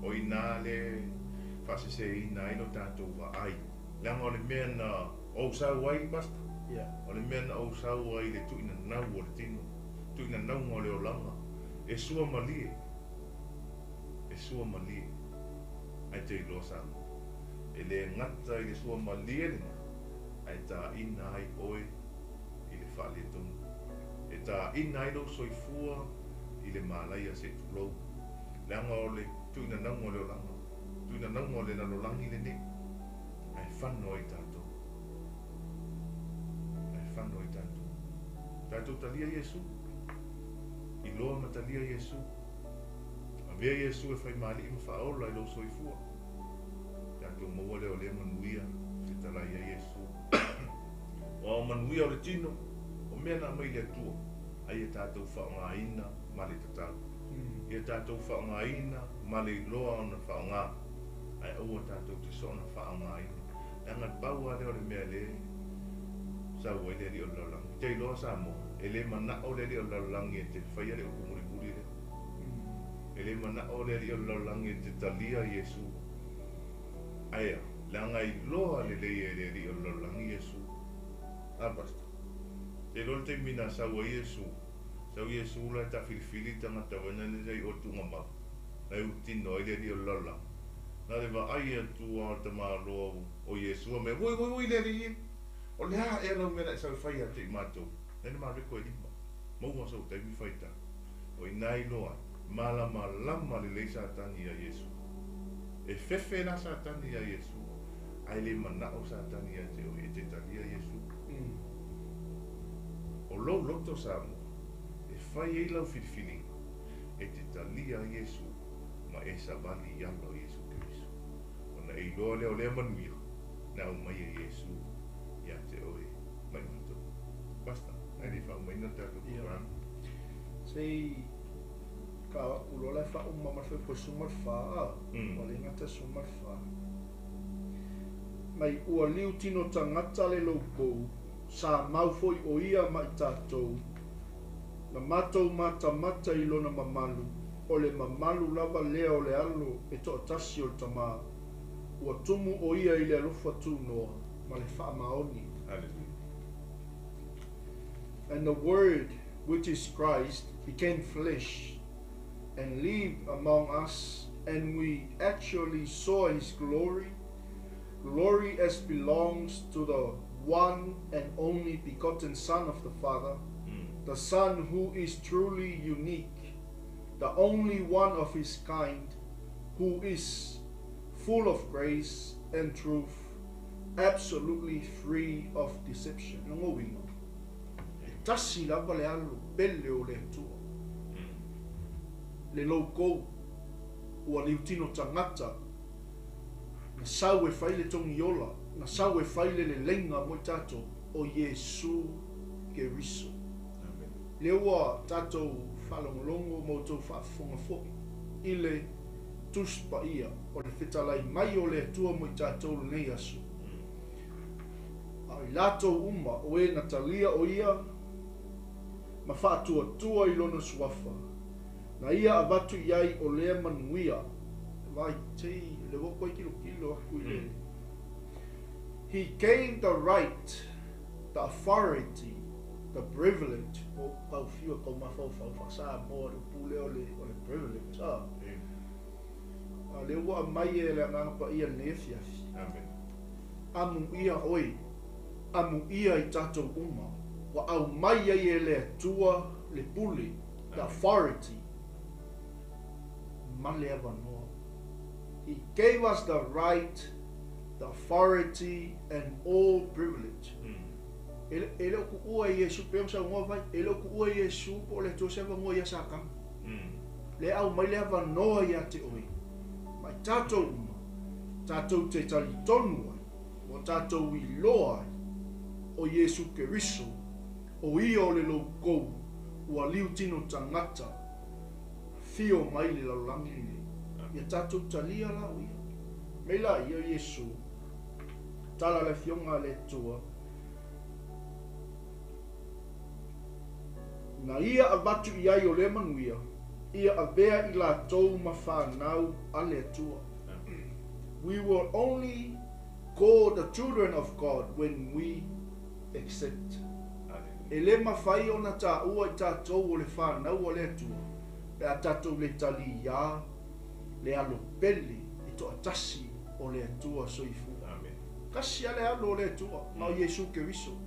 o i ina lea e faaseseina ai lo tatou vaai, leaga o le mea na ou sau ai, Pastor, o le mea na ou sau ai i le tuuinanau o le tino, tuuinanauga o le olaga, e sua malie, e sua malie, ae te iloa Samoa, e le gata i le sua malie lena, Ae taina ai oe i le faaletonu. E taina ai lou soifua i le malaia se i tulou. Leaga o le tuuinanauga o le olaga, tuuinanauga o le lalolagi lenei, ae fano ai tatou. Ae fano ai tatou. Tatou talia Iesu. Iloa ma talia Iesu. Avea Iesu e faimaali'i ma faaola i lou soifua. Tatou maua lea o lea manuia fetalai ai Iesu. Aua o manuia o le tino, o mea na aumai i le Atua, a ia tatou faaaogaina ma le tatau. Ia tatou faaaogaina ma le iloa ona faaaoga, ae aua tatou te soona faaaogaina. Leaga pau lava lea o le mea lea sau ai le alii o le lalolagi. Ou te iloa Samoa, e le manao le alii o le lalolagi e te faia le upu mulimuli lea. E le manao le alii o le lalolagi e te talia Iesu. Ae a? Leaga e iloa lelei e le alii o le lalolagi Iesu. A Pastor? Te iloa le taimi na sau ai Iesu, sau Iesu la e taafilifili tagata foi lea i o tuugamau, la e ulutino ai le alii o le lalolagi. Na le vaai atu lava o le tamaloa o Iesu a mea, Oi, oi, oi le alii e! O le a ea lau mea na e sau e fai ia te i matou? Lea na mareko e lima. Maua sou taimi faitau. O i ina iloa ai, malamalama lelei Satani iā Iesu. E fefe la Satani iā Iesu, ae le manao Satani ia te oe e te talia Iesu. O lou loto Samoa, e fai ai lau filifiliga e te talia ai Iesu ma e savali i ala o Iesu Keriso. Ona e iloa lea o lea manuia na aumai e Iesu ia te oe ma i matou. Pastor, ae le i faaumaina le tatou programe. Se i kao aku loa la e faauma ma le fuaiupu e 14, a, ua le gata e 14. Mai ua liu tino tagata le loukou, sa mau foi o ia ma i tatou, na matou matamata i lona mamalu, o le mamalu lava lea o le Alo e toatasi o le Tamā, ua tumu o ia i le alofa tunoa ma le faamaoni. Hallelujah. And the Word, which is Christ, became flesh and lived among us, and we actually saw his glory, glory as belongs to the one and only begotten Son of the Father, the Son who is truly unique, the only one of his kind, who is full of grace and truth, absolutely free of deception. Lona uiga, e tasi lava le alo pele o le Atua, le loukou ua liutino tagata, na sau e fai le togiola, na sau e fai le leleiga mo i tatou, o Iesu Keriso. Lea ua tatou faalogologo ma outou faafofoga foi i le Tusi Paia o le fetalai mai o le Atua mo i tatou lenei aso. A o i latou uma o e na talia o ia ma faatuatua i lona suafa, na ia avatu i ai o lea manuia. Vai tei, le ua koe kilokilo aku i le. He gained the right, the authority, the privilege, po o kau fiu e kau mafaufau faa-Samoa le upu lea o le, o le privilege, a. A lea ua aumai e le Agaga Paia i lenei afiafi. Amen. Amuia oe, amuia i tatou uma, ua aumai ai e le Atua le pule, the authority, ma le avanoa. He gave us the right, the authority and all privilege. E le, e le o kuʻua e Iesu, pei ona saunoa Vai, e le o kuʻua e Iesu po o le Atua se avanoa iā Satana. Lea e aumai le avanoa iā te oe, ma i tatou uma, tatou te talitonu ai, ua tatou iloa ai, o Iesu Keriso, o ia o le loukou ua liutino tagata, fio mai le lalolagi lenei. Ia tatou talia la o ia. Mei la ia o Iesu, tala le Afioga a le Atua, Na ia avatu i ai o lea manuia, ia avea i latou ma fanau a le Atua. We will only call the children of God when we accept. E le mafai ona taua i tatou o le fanau a le Atua pe a tatou le taliā le alo pele e toatasi o le Atua soifua. Tasi lava le Alo o le Atua, na o Iesu Keriso.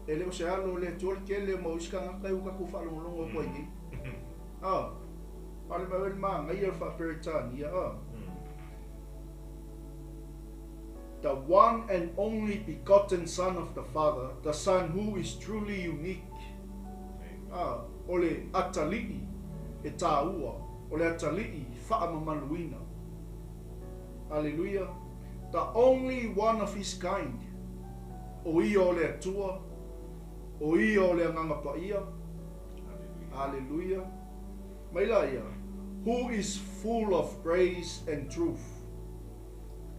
E le o se Alo o le Atua le tele o mau isi tagata ua tatou faalogologo atu ai nei. A, a o le mea le manaia o le faa-Peretania, a. The one and only begotten Son of the Father, the Son who is truly unique. A, o le atalii e tāua, o le atalii faamamaluina. Aleluia! The only one of his kind, o Ia o le Atua, o Ia o le Agaga Paia. Aleluia! Mai laia, who is full of grace and truth.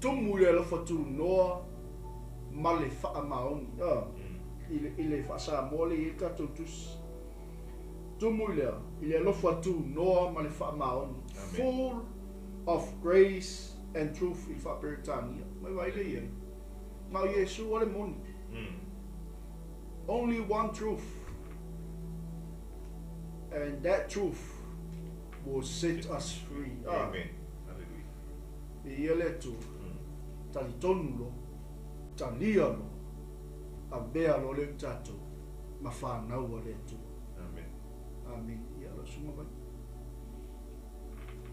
Tumu i le alofa tunoa ma le faamaoni. A, i le faa-Samoa lea e i ai le tatou tusi. Tumu i le a? I le alofa tunoa ma le faamaoni. Full of grace and truth i le faa-Peretania. Mai vaai lea i ai. Na o Iesu lava le moni. Only one truth. And that truth will set us free. Amen. Hallelujah. E ia le Atua. Talitonu loa, talia loa, avea loa lea i tatou ma fanau a le Atua. Amen. Amene. Ia lau susuga Vai.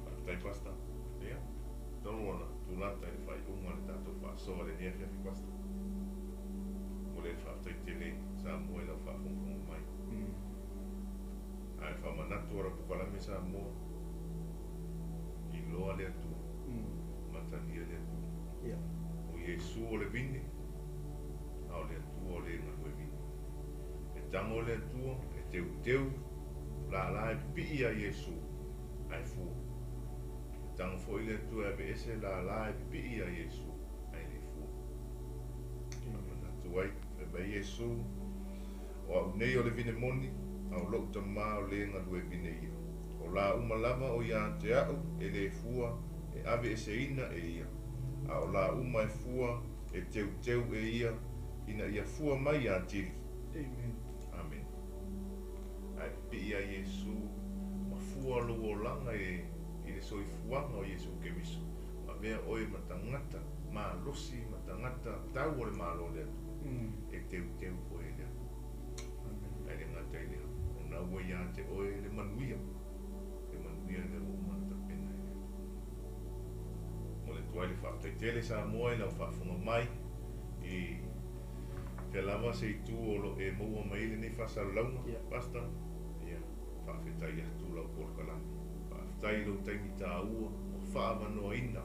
Faafetai Pastor. Ia, tonu ona tulata i le faaiuga o le tatou faasoa i lenei afiafi Pastor. Momoli ai le faafetai tele Samoa i lau faafogafoga mai. Ae faamanatu o lau polokalame Samoa, iloa le Atua, matalia le Atua. O Iesu o le vine, a o le Atua o le galue vine. E tago le Atua, e teuteu lala e pipii ia Iesu, ae fua. E tago foi le Atua e aveese lala e pipii ia Iesu, ae le fua. Faamanatu ai, fai mai Iesu, O au nei o le vine moni, a o lou Tama o le galue vine ia. O la uma lava o ia te au e le fua, e aveeseina e ia. A o la uma e fua, e teuteu e ia, ina ia fua mai atili. Amen. Amene. Ae pipii ia Iesu ma fua lou olaga i le soifuaga o Iesu Keriso, ma avea oe ma tagata malosi ma tagata tau o le Malo o le Atua, e teuteu oe e le Atua. Ae le gata i lea, o na ua ia te oe le manuia, le manuia lea ua uma ona tapena e le Atua. Momoli atu ai le faafetai tele Samoa i lau faafofoga mai i fea lava se itu o lo e maua mai ai lenei faasalalauga, Pastor. Ia, faafetai atu lau polokalame. Faafetai i lou taimi taua ua faaavanoaina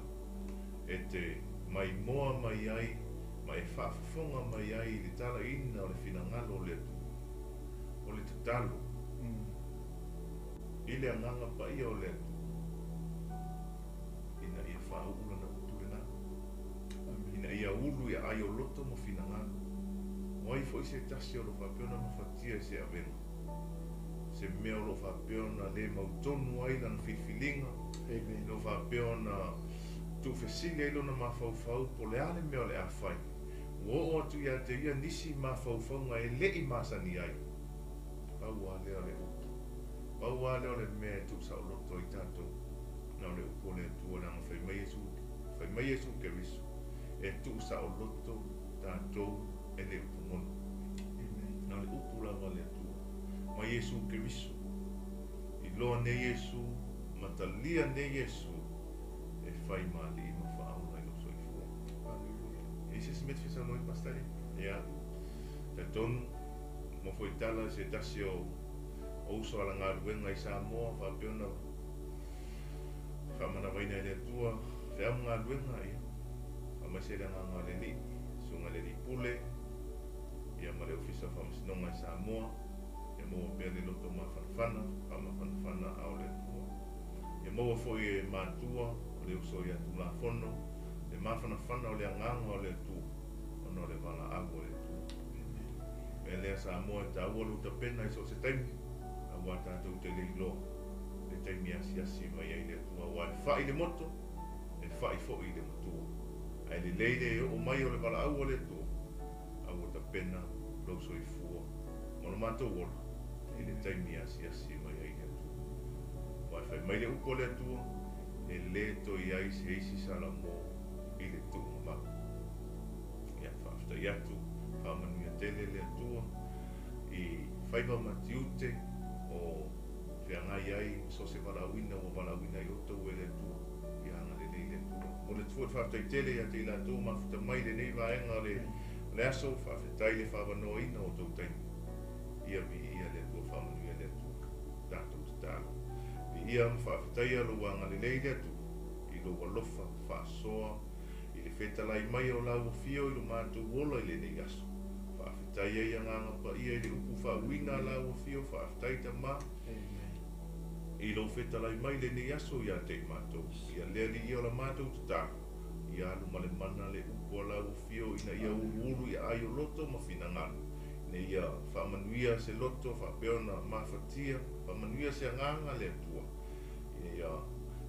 e te maimoa mai ai ma e faafofoga mai ai i le talaina o le finagalo o le Atua. O le tatalo i le Agaga Paia o le Atua ina ia faauu lana upu lena, ina ia ulu i aai o loto ma finagalo. O ai foi se tasi o lo o faapea ona mafatia i se avega, se mea o lo o faapea ona le mautonu ai lana filifiliga, o lo o faapea ona tuufesili ai lona mafaufau po o le a le mea o le a fai. Ua oo atu ia te ia nisi mafaufauga e le i masani ai. Pau lava lea o le upu. Pau lava lea o le mea e tuusaoloto ai tatou, na o le upu o le Atua, leaga fai mai Iesu, fai mai Iesu Keriso, e tuusaoloto tatou e le upu moni. Na o le upu lava a le Atua, ma Iesu Keriso. Iloa nei Iesu, ma talia nei Iesu, e fai ma alii ma faaola i lou soifua. Aleluia. E i ai se isi mea e te fia saunoa ai, Pastor? Ia, talitonu, mo foi tala i se tasi o o uso ala galuega i Samoa faapea ona faamanavaina e le Atua feau ma galuega, ia, faamaise le agaga o le Alii, Susuga i le Alii Pule, ia ma le Ofisa o Faamasinoga i Samoa, ia maua pea le loto mafanafana, faamafanafana a o le Atua. Ia maua foi e matua o le uso ia Tulafono le mafanafana o le agaga o le Atua, ona o le valaau a le Atua. Mea lea Samoa e taua lou tapena i so o se taimi, aua tatou te le iloa le taimi e asiasi mai ai le Atua, aua e fa'i le moto, e fa'i foi le matua. Ae lelei le oo mai o le valaau a le Atua, a ua tapena lou soifua ma lo matou ola i le taimi e asiasi mai ai le Atua. Aua e fai mai le upu a le Atua, e le toe i ai se isi Salamo i le tuugamau. Ia. Faafetai atu, faamanuia tele le Atua i faiva ma tiute o feagai ai ma so o se valaauina ua valaauina ai outou e le Atua. Ia agalelei le Atua. Momoli atu foi le faafetai tele ia te i latou ua mafuta mai i lenei vaega o le aso, faafetai le faavanoaina o outou taimi. Ia viia le Atua, faamanuia le Atua. Tatou tatalo. Viia ma faafetaia lou agalelei le Atua i lou alofa faasoa i le fetalai mai o lau afio i lo matou ola i lenei aso. Faafetai ai Agaga Paia i le upu faauuina a lau afio, faafetai Tama i lou fetalai mai i lenei aso ia te i matou. Ia le Alii o la matou tatalo, ia alu ma le mana le upu a lau afio ina ia uluulu i aai o loto ma finagalo, ina ia faamanuia se loto faapea ona mafatia, faamanuia se agaga le Atua, ina ia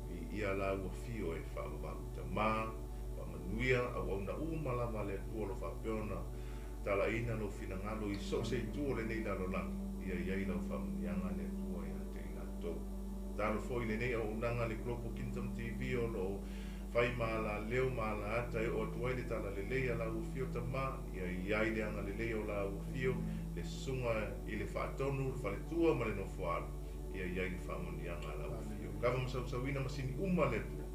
viia lau afio e faavavau. Tama, faamanuia auauna uma lava a le Atua o lo o faapea ona talaina lou finagalo i so o se itu o lenei lalolagi, ia i ai lau faamanuiaga le Atua ia te i latou. Tatalo foi i lenei auaunaga a le Global Kingdom TV o lo o fai ma alaleo ma alaata e oo atu ai le talalelei a lau afio Tama, ia i ai le agalelei o lau afio, le susuga i le Faatonu, le Faletua ma le Nofoaalo, ia i ai le faamanuiaga a lau afio. Kava ma sausauina masini uma le Atua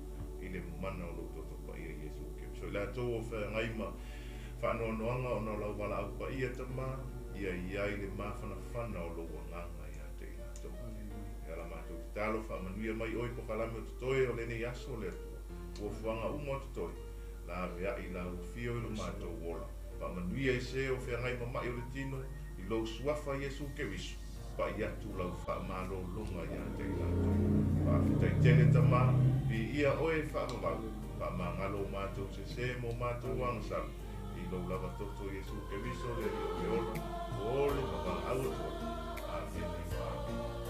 i le mana o lou toto paia Iesu Keriso. I latou o feagai ma faanoanoaga ona o lau valaau paia Tama, ia i ai le mafanafana o lou agaga ia te i latou. E ala matou tatalo, faamanuia mai oe pokalame o totoe o lenei aso le Atua. Fuafuaga uma o totoe, laveai lau afio i lo matou ola. Faamanuia i se o feagai ma mai o le tino, i lou suafa Iesu Keriso, pai atu lau faamalologa ia te i latou. Faafetai tele Tama, viia oe faavavau, faamagalo o matou sese mo matou agasala, i lou lava toto Iesu Keriso le Alii o le ola, ua ole ma valaau atu ai. Amene ma amene.